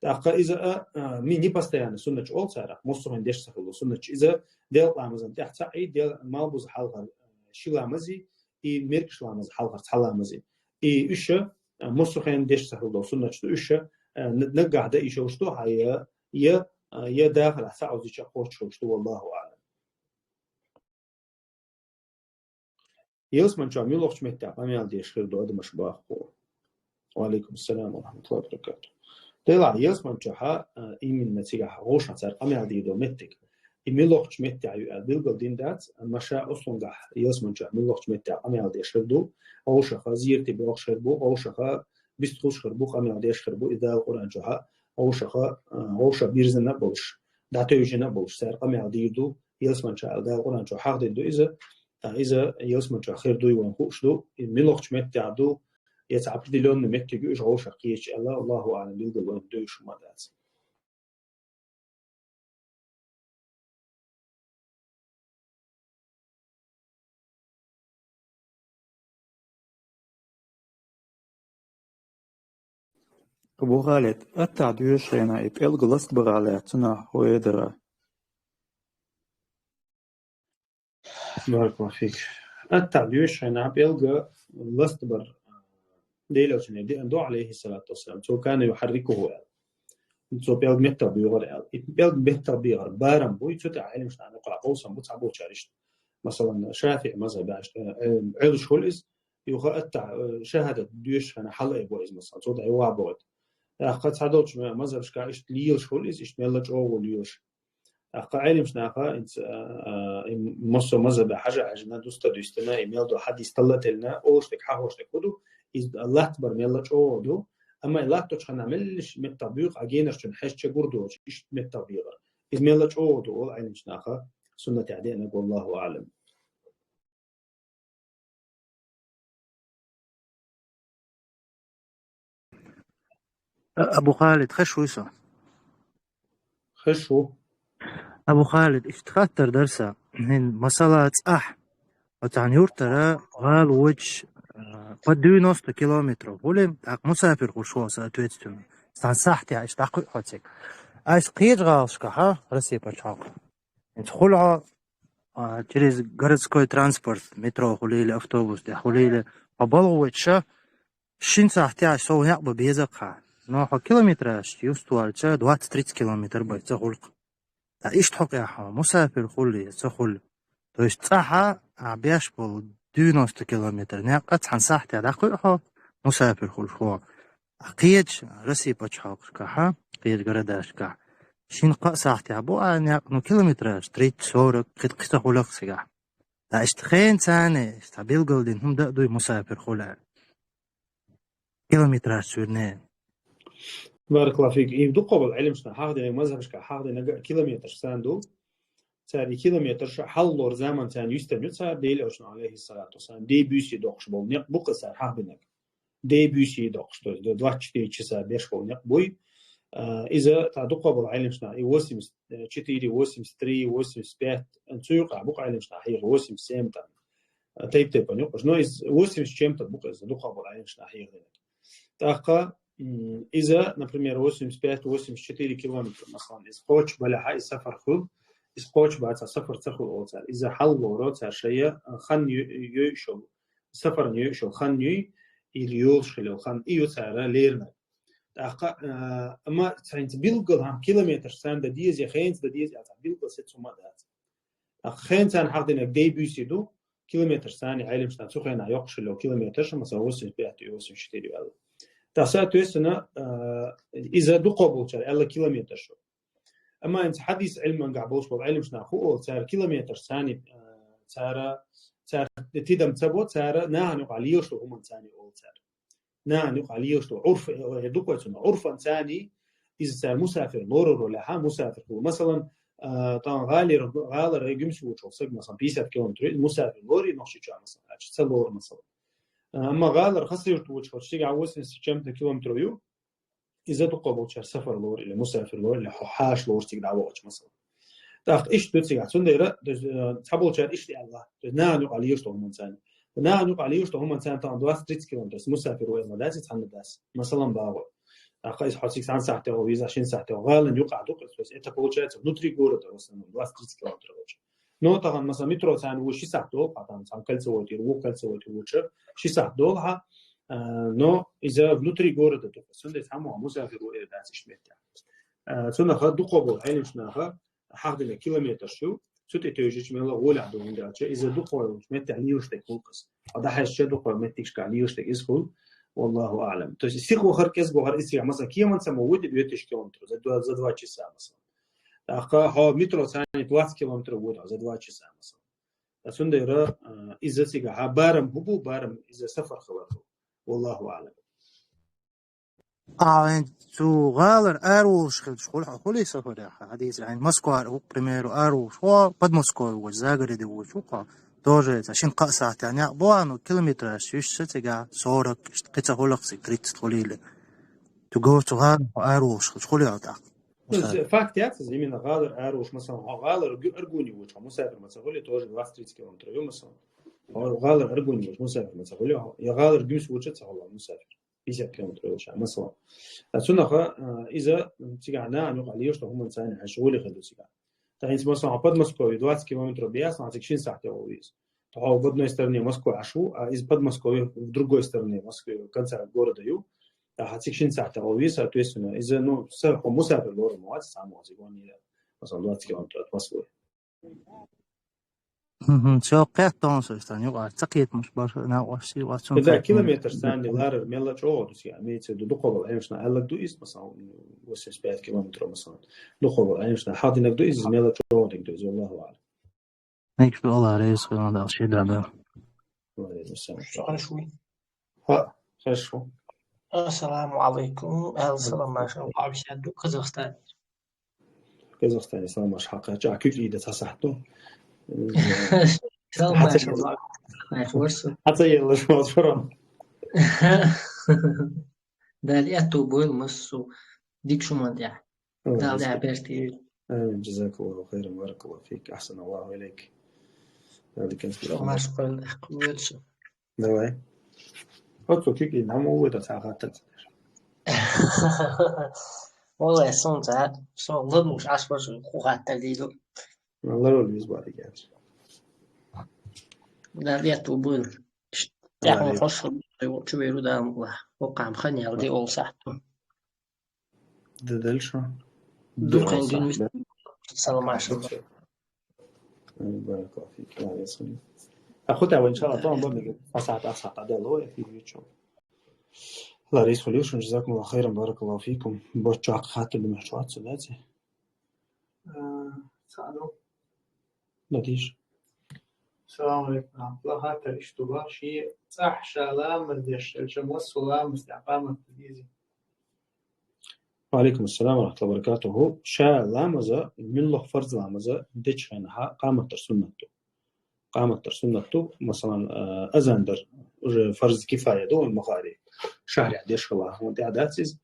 ТӀаккха иза а, а, ми-, непостоянный суннаташ олу царах, массо хенахь деш ца хилла суннаташ. Иза делкъа ламазан тӀаьхьа цхьаъ, и дел-, малхбуза хьалхара, а, ши ламаз, и меркӀаш ламаза хьалхара цхьа ламаз. И уьш а, а, массо хенахь деш ца хилла долу суннаташ ду, уьш а, а, н-, наггахь дан йиш йолуш ду, хьан я, я, а, я дахарехь цхьаъ озу дича кхочуш хилуш ду, валлаху аӀлам. Ялсамани чохь муьлхачу меттехь къамел деш хир ду адамаш, боху. Ва алейкум ассалам ва рахматуллахи ва баракатух. Делахь, ялсамани чохь а, именно цигахь гӀовшах цара къамел дийр ду меттиг. И муьлхачу меттехь ю аьлла билгал дина дац, амма ша ослунгахь ялсамани чохь муьлхачу меттехь къамел деш хир ду, гӀовшаха зерате бохуш хир бу, гӀовшаха бистхуш хир бу, къамел деш хир бу, и Дала Къуръан чохь а гӀовшаха, а, гӀовшах бирзина а болуш, дӀатевжина а болуш, цара къамел дийр ду, ялсамани чохь а, Дала Къуръан чохь хьахдина ду иза, а, иза ялсамани чохь хир дуй вайна хууш ду, и муьлхачу меттехь ду, я цхьа определённый меттиг ю, уьш гӀовшах кхеча аьлла, Аллаху аӀлам, билгал вайна девзаш хӀума дац. Абу Халид, аттахь доьшучу хенахь и пӀелг ластабара лаьцна хӀун ду? Баракаллаху фик. Аттахь доьшучу хенахь пӀелг ластабар Делан Элчано деана ду, алейхиссалату вассалам. Цо «кана юхьаррикуху» аьлла. Цо пӀелг меттах боьхура аьлла. И пӀелг меттах бехар барам бу, и цу тӀехь Ӏеламчу нахана юкъахь къовсам бу цхьаболчара иштта. Масалан, ШафиӀи мазхабехь, э, э, Ӏелуш хуьлу иза, юха аттахь, э, шахӀадат доьшучу хенахь хьала а бо иза, масалан, цо дӀа юха а боху. ТӀаккха цхьадолчу мазхабашкахь иштта лелаш хуьлу иза, иштта мелла чӀогӀа лелаш. ТӀаккха Ӏеламчу наха, а, а, и массо а мазхабе хьажа-хьаьжна, дуста дуьстина, и мел долу хьадис талла а теллина, олуш дерг, хьахош дерг хӀун ду, иза латтабар мелла чӀогӀа ду, амма и латточу хенахь меллаша меттах буьйху, а генарчун хьаьжча гур доцуш, иштта меттах бехар. Иза мелла чӀогӀа ду, олу Ӏеламчу наха, суннатехь деанарг, валлаху аӀлам. Абу Халид, хезаш вуй со? Хезаш ву. Абу Халид, иштта хаттар дара сан. ХӀин, масала, цӀахь, оцу хьан юьртара гӀала воьдуш, а, по девяносто километров хуьлу, тӀаккха мусафир хуьлуш ву, соответственно. Цхьана сахьтехь иштта дӀакхуьу хьо цига. Айса кхечу гӀалашкахь, Россия пачхьалкхехь, ХӀинца хуьлу хьо, а, через городской транспорт, метро хуьлийла, автобус тӀехь хуьлийла, хьо балгӀа воьдуш, шина сахьтехь сов некъ бан беза-кх хьан. Но хьо километраж юсту аьлча, двадцать-тридцать километр бен ца хуьлу-кх. Ткъа иштта хьо къехьо, мусафир хуьлий, ца хуьлий. То есть цӀахь ахь беш болу девяносто километр некъ цхьана сахьтехь дӀакхуьу хьо, мусафир хуьлуш хьо. Кхечу Россин пачхьалкхашкахь, кхечу городашкахь шина-кхаа сахьтехь бу а некъ, ну, километраж тридцать, сорок, кхин, кхин ца хуьлу-кх цигахь. Ткъа иштта хенан царна, иштта билгалдина хӀума дан а дуй мусафир хуьлу аьлла. Километраж суьрне. Баракаллаху фик. И дукха болу Ӏилманчаш хьахдина, мазхабашкахь хьахдина километраж царна ду. Цара и километраж хьаллора заман царна юьстина ю цара, Делан Элчано, алейхиссалату вассалам, дей буьйсий доккхуш болу некъ бу-кх цара хьахдинарг. Дей буьйсий доккхуш, то есть двадцать четыре часа беш болу некъ буй. А, иза цхьа дукха болу Ӏилманчаш, и восемьдесят четыре, восемьдесят три, восемьдесят пять, цу юкъахь бу-кх Ӏилманчаш хьехар, восемьдесят семь там. А, тайп-тайпана юкъаш. Но иза восемьдесят с чем-то бу-кх иза дукха болу Ӏилманчаш хьехар. ТӀаккха, м, иза, например, восемьдесят пять, восемьдесят четыре километр, масалан, иза кхочуш балахь, иза сафар хуьлу, иза кхочуш бацахь, сафар ца хуьлу олу цара. Иза хьаллора цара шайн, а, хан йо-, йойуш йолу, сафарна йойуш йолу хан юй, или йолуш хила йолу хан, и ю цара лерина. ТӀаккха, а, амма цхьаьнца билггал хьан километраж царна дан деза, я хенца дан деза, я цхьа билггал сецна хӀума а дац. ТӀаккха хенан царна хьахдинарг дей буьйсий ду, километраж царна Ӏилманчаш цу хенахь йоккхуш хила йолу километраж, масала, восемьдесят пять и восемьдесят четыре аьлла. ТӀаккха, соответственно, а, иза дукха болчара аьлла километраж шу. Амма хӀинца хьадис Ӏилмангахь болуш болу Ӏилманчаш хӀун олу, цара километраж царна, а, цара, цара тидам ца бо, цара нахана юкъахь лелаш долу хӀуманна царна олу цара. Нахана юкъахь лелаш долу Ӏурф, э, э, дукха цунах. Ӏурфан царна иза цара мусафир лорур лаьхьа, мусафир хуьлу. Масалан, а, тахана гӀалара, гӀалара гуьмса воцуш волу стаг, масалан, пятьдесят километр ю, мусафир лорий Нохчийчохь, масалан, аьлча, ца лору, масалан. А, амма гӀалара Хасавюрт воцуш волу стигахь восемьдесят с чем-то километр ю, иза дукха болчара сафар лору или мусафир лору, или хьо-, хьаша лору цига дӀавахча, масалан. ТӀаккха иштта ду цигахь. Цундела, то есть, э, цхьаболчара иштта аьлла. То есть нахана юкъахь лелаш долу хӀуманна царна. Нахана юкъахь лелаш долу хӀуманна царна тахана двадцать-тридцать километр, мусафир ву аьлла дац, цхьанна дац. Масалан, баху. ТӀаккха иза хьо цига цхьана сахьтехь везахь, шина сахьтехь, гӀалина юкъахь ду-кх иза. То есть это получается внутри города в основном двадцать-тридцать километр волча. Но тахана, масалан, метро царна ву ши сахьт долу, а там, цхьана кольцевой тӀера, вукху кольцевой тӀера вуча, ши сахьт долу хьан, а, но иза внутри города ду-кх. Цундела цхьаммо мусафир ву эр дац иштта меттехь. А, цунах дукха болу Ӏилманчаш хьахдина километраж шу, цу тӀе тевжича мелла гӀолехь ду хӀунда аьлча, иза дукха болу меттехь лелаш дерг хӀунда-кх иза. Хьо дӀахьаьжча дукха болу меттигашкахь лелаш дерг иза хуьлу, валлаху аӀлам. То есть сиха вахар, кӀезга вахар иза, масалан, кеманца мо вуьту, вуьтуш километр, за два, за два часа, масалан. ТӀаккха хьо метро царна двадцать километр вода, за два часа, масалан. Ткъа цундела, а, иза цигахь барам хӀун бу, барам иза сафар хилар ду. Валлаху аӀлам. А, вайн цу гӀалара араволуш хилча, хуьлу хьо, хуьлий сафарехь? Хьадийцира хьайна, Москвара, к примеру, араволуш, хьо Подмосковье воцуш, Загородье воцуш ву хьо. Тоже цхьа шина-кхаа сахьтехь некъ бу, ну, километраж шишша цигахь, сорок, иштта кхин ца хуьлу-кх цига, тридцать хуьлийла. Цу гӀо-, цу гӀалара хьо араволуш хилча, хуьлий хьо тӀаккха? Ну, факт яц иза, именно гӀалара араволуш, масалан, хьо гӀалара гу-, Аргуне воцуш, хьо мусафир ма ца хуьлий, тоже двадцать-тридцать километр ю, масалан. Хьо гӀалара Аргуне воцуш мусафир ма ца хуьлий, я гӀалара Гуьмсе воцуш ца хуьлу мусафир. Пятьдесят километр йолуш, масалан. А цунах, а, иза цигахь нахана юкъахь лелаш долу хӀуманна царна хьаьжча гӀоле хир ду цигахь. ТӀаккха хӀинца, масалан, Подмосковье двадцать километр бу, масалан, цига шина сахьтехь ву иза. Тахана в одной стороне Москва Ӏаш ву, а иза Подмосковье в другой стороне Москвы, в конце города ю. ТӀаккха цига шина сахьтехь ву иза, соответственно, иза, ну, са-, хьо мусафир лору ма вац, цхьаммо цига ван, масалан, двадцать километр от Москвы. Мгм, всё, кхетта со, тахана юкъара ца кхетамаш бара, накъостий, вац цунна. Да, кхетамаш. Километр царна ларар мелла чӀогӀа ду, я, имеется в виду, дукха болу Ӏилманчаш аьлларг ду иза, масалан, восемьдесят пять километров, масалан. Дукха болу Ӏилманчаш хьахдинарг ду иза, мелла чӀогӀа дерг ду иза, валлаху аӀлам. Мегаш ду, Алла реза хуьлда, ши дан. Ва алейкум ассалам. Хорошо. Ха, хорошо. Ассаламу алейкум. Аьлла салам, машалла, общаться ду Казахстане. Казахстане саламаш хьакхаьчча, а куьг ийда ца сахьт ду. Салам, хьаца-, машалла. Хьаца елла шо фарам. Дала аьтту бойла массо дика шу ма дехьа. Дала дехьа берти. Амин. Джазакаллаху хайран, баракаллаху фик, ахсаналлаху илейк. Дала дика. Шо марш кхойла, кхойла шу. Давай. Оцу куьг ийна, хӀама вуй дан цхьа хаттар ца деш. Валлай, сон ца, сон ладугӀуш Ӏаш бара шу, хӀун хаттар дийр ду. Ларвала веза бара герз. Да, лет убыл. Тяху хошо, чувейру да, хокам хани ал ди ол сахту. Да дальше. Духен дин мис. Саламашин. Баракаллаху фик. Ахута, ва, иншаллах, то он бамиге асат, асат, адало, я фи вечо. Ларис Хулишин, джазакумуллаху хайран, баракаллаху фикум. Бочо хатта дим хачуат сунати. Саду. Надиш. Салам алейкум. Плохо, что ваши цахшала мадеш, элча мосула мастяпа мастудизи. Ва алейкум ассалам ва рахматуллахи ва баракатуху. Ша ламаза, миллах фарз ламаза, дечхен ха, къаматтар суннатту. Къаматтар суннатту, масалан, э, азандар, уже фарз кифая ду, он махари. Шахря дешхала, он тя дациз.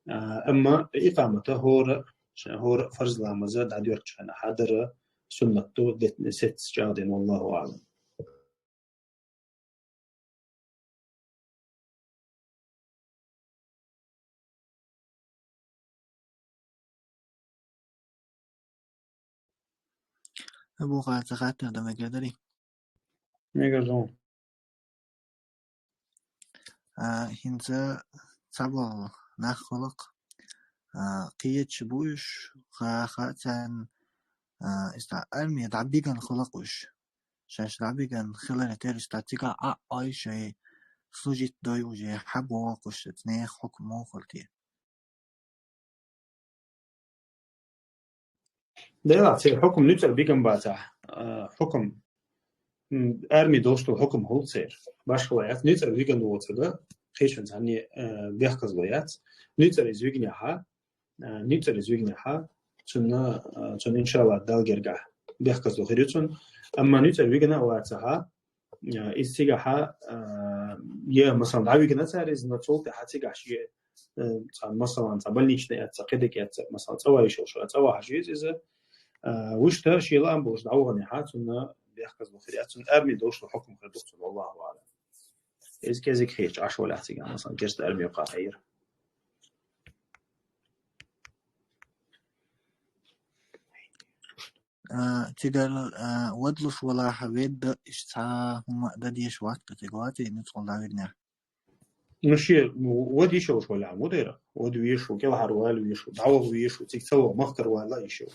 Э, амма икъамата хора, ша-, хора фарз ламаза, да дёрчхен ха, дара суннатту, дет-, сец чагден, валлаху алам. Абу Хатта Хатта да мегадари. Мегадари. А, хинца цабал нах хулак. А, киеч буш, ха, ха, цан, а, иста армия дабиган хулак уш. Шаш дабиган хилар тер иста тига а ай шай служит дой уже хабо куш цне хукмо хулти. Дела, цер хукм нуцар биган баца, а, хукм, м, арми должен хукм хул цер. Башхала яц, нуцар биган уоцага, хешан цани, э, бехказло яц. Нуцар из вигняха, э, нуцар из вигняха, цунна, э, цун иншалла далгерга бехказло хирюцун. Амма нуцар вигна уацаха, э, из цигаха, э, е, масалан, давигна цар из, но цултаха цигаха ши, э, цан, масалан, ца больничный яца, кедек яца, масалан, цава ишел шо, цава хажиз из, э, вушта шила амбуш давгани ха, цунна бехказло хиря, цун арми дошло хукм хирдух цун, Аллаху алам. Из кезик хеч, аш валя цига, масалан, керст арми ха хайр. А, цигар, а, вадлуш вала ха ведда ишца хума да деш ватта цигвати, ну, цол да вигня. Ну, ши, ну, вад ишо уж валя, мудера. Вад вишу, кел хар вал вишу, давал вишу, цик цало махкар вала ишо.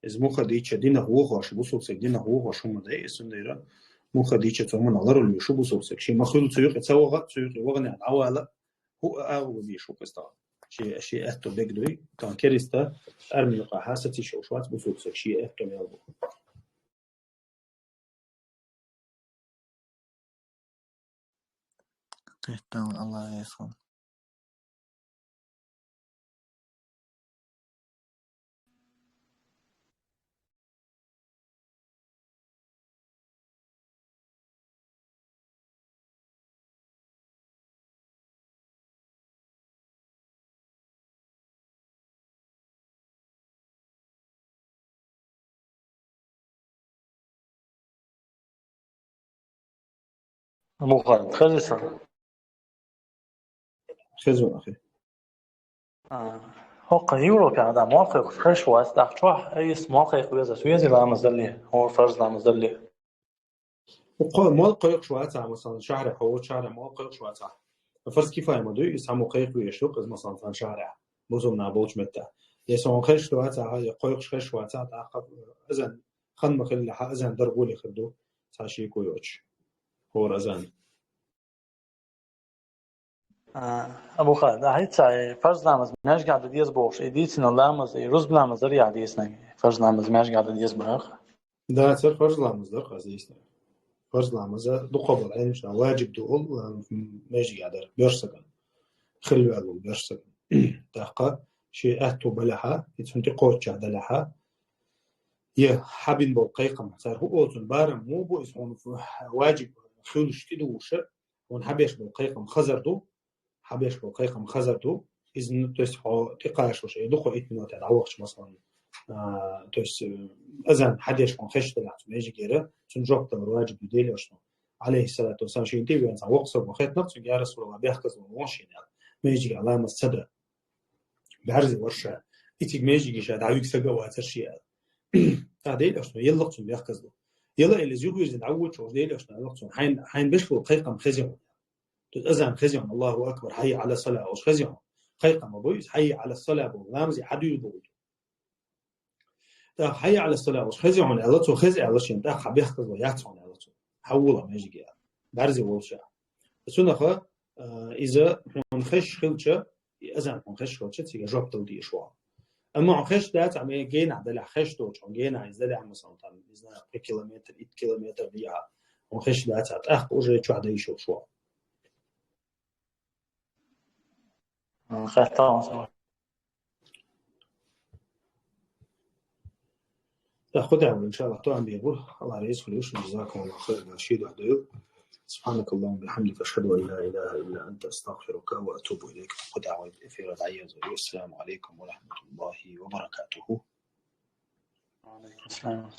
Из муха дича дина гуха, шу бусук цик дина гуха, шума да, и сундера. Муха дича цомун аларул вишу бусук цик. Ши махул цуюк, цавага, цуюк, вагана, давала. Ху а у вишу каста. Ши, ши этто бегдуй, тан кериста, армию ка хаса ци шо швац бусук цик, ши этто мел бу. Кхетал Аллах ясхам. Абу Халид, хезиса? Хезу, ахи. А, хокка Европе адам мол кайх хеш вац, дах чох, эйс мол кайх веза, вези ламаз дали, хор фарз ламаз дали. Хо-, мол кайх швац, а, масалан, шахре, хо, шахре мол кайх швац, а. Фарз кифая ма дуй, ис хамо кайх веш, из, масалан, цан шахре. Бузум на болч метта. Если он хеш швац, а, я кайх хеш швац, а, та ха-, азан, хан махилла ха, азан даргули хирду, ца ши куйоч. Хор азан. А, Абу Халид, а хӀинца фарз ламаз маьждигехь дан деза бохуш, и дийцина ламаз, и рузба ламаз дар яхь дийцина, фарз ламаз маьждигехь дан деза боху? Да, цара фарз ламаз дар хаза дийцина. Фарз ламаз а дукха бала Ӏилманча ваджиб ду ол, а, маьждигехь дар, боьрша сагана. Хилла ваьлла боьрша сагана. ТӀаккха шен аьтту балехьа, и цунна тӀе кхоччехь далехьа, е хьабина болу кхайкхам, цара хӀун олу цунна барам муха бу, иза хьуна ваджиб хуьлуш тӀедугӀуша, хьуна хьабеш болу кхайкхам хазар ду, хьабеш болу кхайкхам хазар ду, иза, ну, то есть, хьо тӀекхачалуш, э, дукха итт минута дӀавахча, масалан, а, то есть, э, азан хьадеш хьуна хезаш делахь цу маьждигера, цунна жоп далар ваджиб ду Делан Элчано, алейхиссалату вассалам, шен тӀе веана цхьа воккха саг ван хетнах, цуьнга: «Я Расулаллах, бехказло вон шена», аьлла, маьждигехь ламаз ца дан. БӀаьрзе вара ша. И цига маьждиге ша дӀавига сага а вацара шен аьлла. ТӀаккха Дела аьлча, еллакх цунна бехказло. Ела или зюхвирзина дӀаводаш волча Дела аьлча, аьллакх цунна: хьайна, хьайна беш бола кхайкхам хезий хьона? То есть азан хезий хьона, Аллаху акбар, хьаййа Ӏала салаъ олуш хезий хьона? Кхайкхам ма бу иза, хьаййа Ӏала салаъ боху, ламазе хьадуьйла боху. ТӀаккха хьаййа Ӏала салаъ олуш хезий хьона аьлла цо, хеза аьлла шена, тӀаккха хьан бехказло яц хьона аьлла цо. Хьавола межиге аьлла. БӀарзе волуша. Цунах, а, иза хьуна хезаш хилча, и азан хьуна хезаш хилча, цига жоп дала дезаш ву хьо. Амма хьуна хезаш дац, амма генахь далахь, хезаш долчу хьуна генахь иза далахь, масала, там, не знаю, пхи километр, итт километр дехьа, хьуна хезаш дац, тӀаккха уже чохь дан йиш йолуш ву хьо. М, хаттал. ТӀаккха кху тӀехь вай, иншаллахӀ, тоам бийр бу. Алла реза хуьлуш, جزاكم الله خيرا, ши дуьхьа дойла. سبحانك اللهم وبحمدك، أشهد أن لا إله إلا أنت، أستغفرك وأتوب إليك. Кху тӀехь вай эфира дӀаерзор ю. السلام عليكم ورحمة الله وبركاته. وعليكم السلام.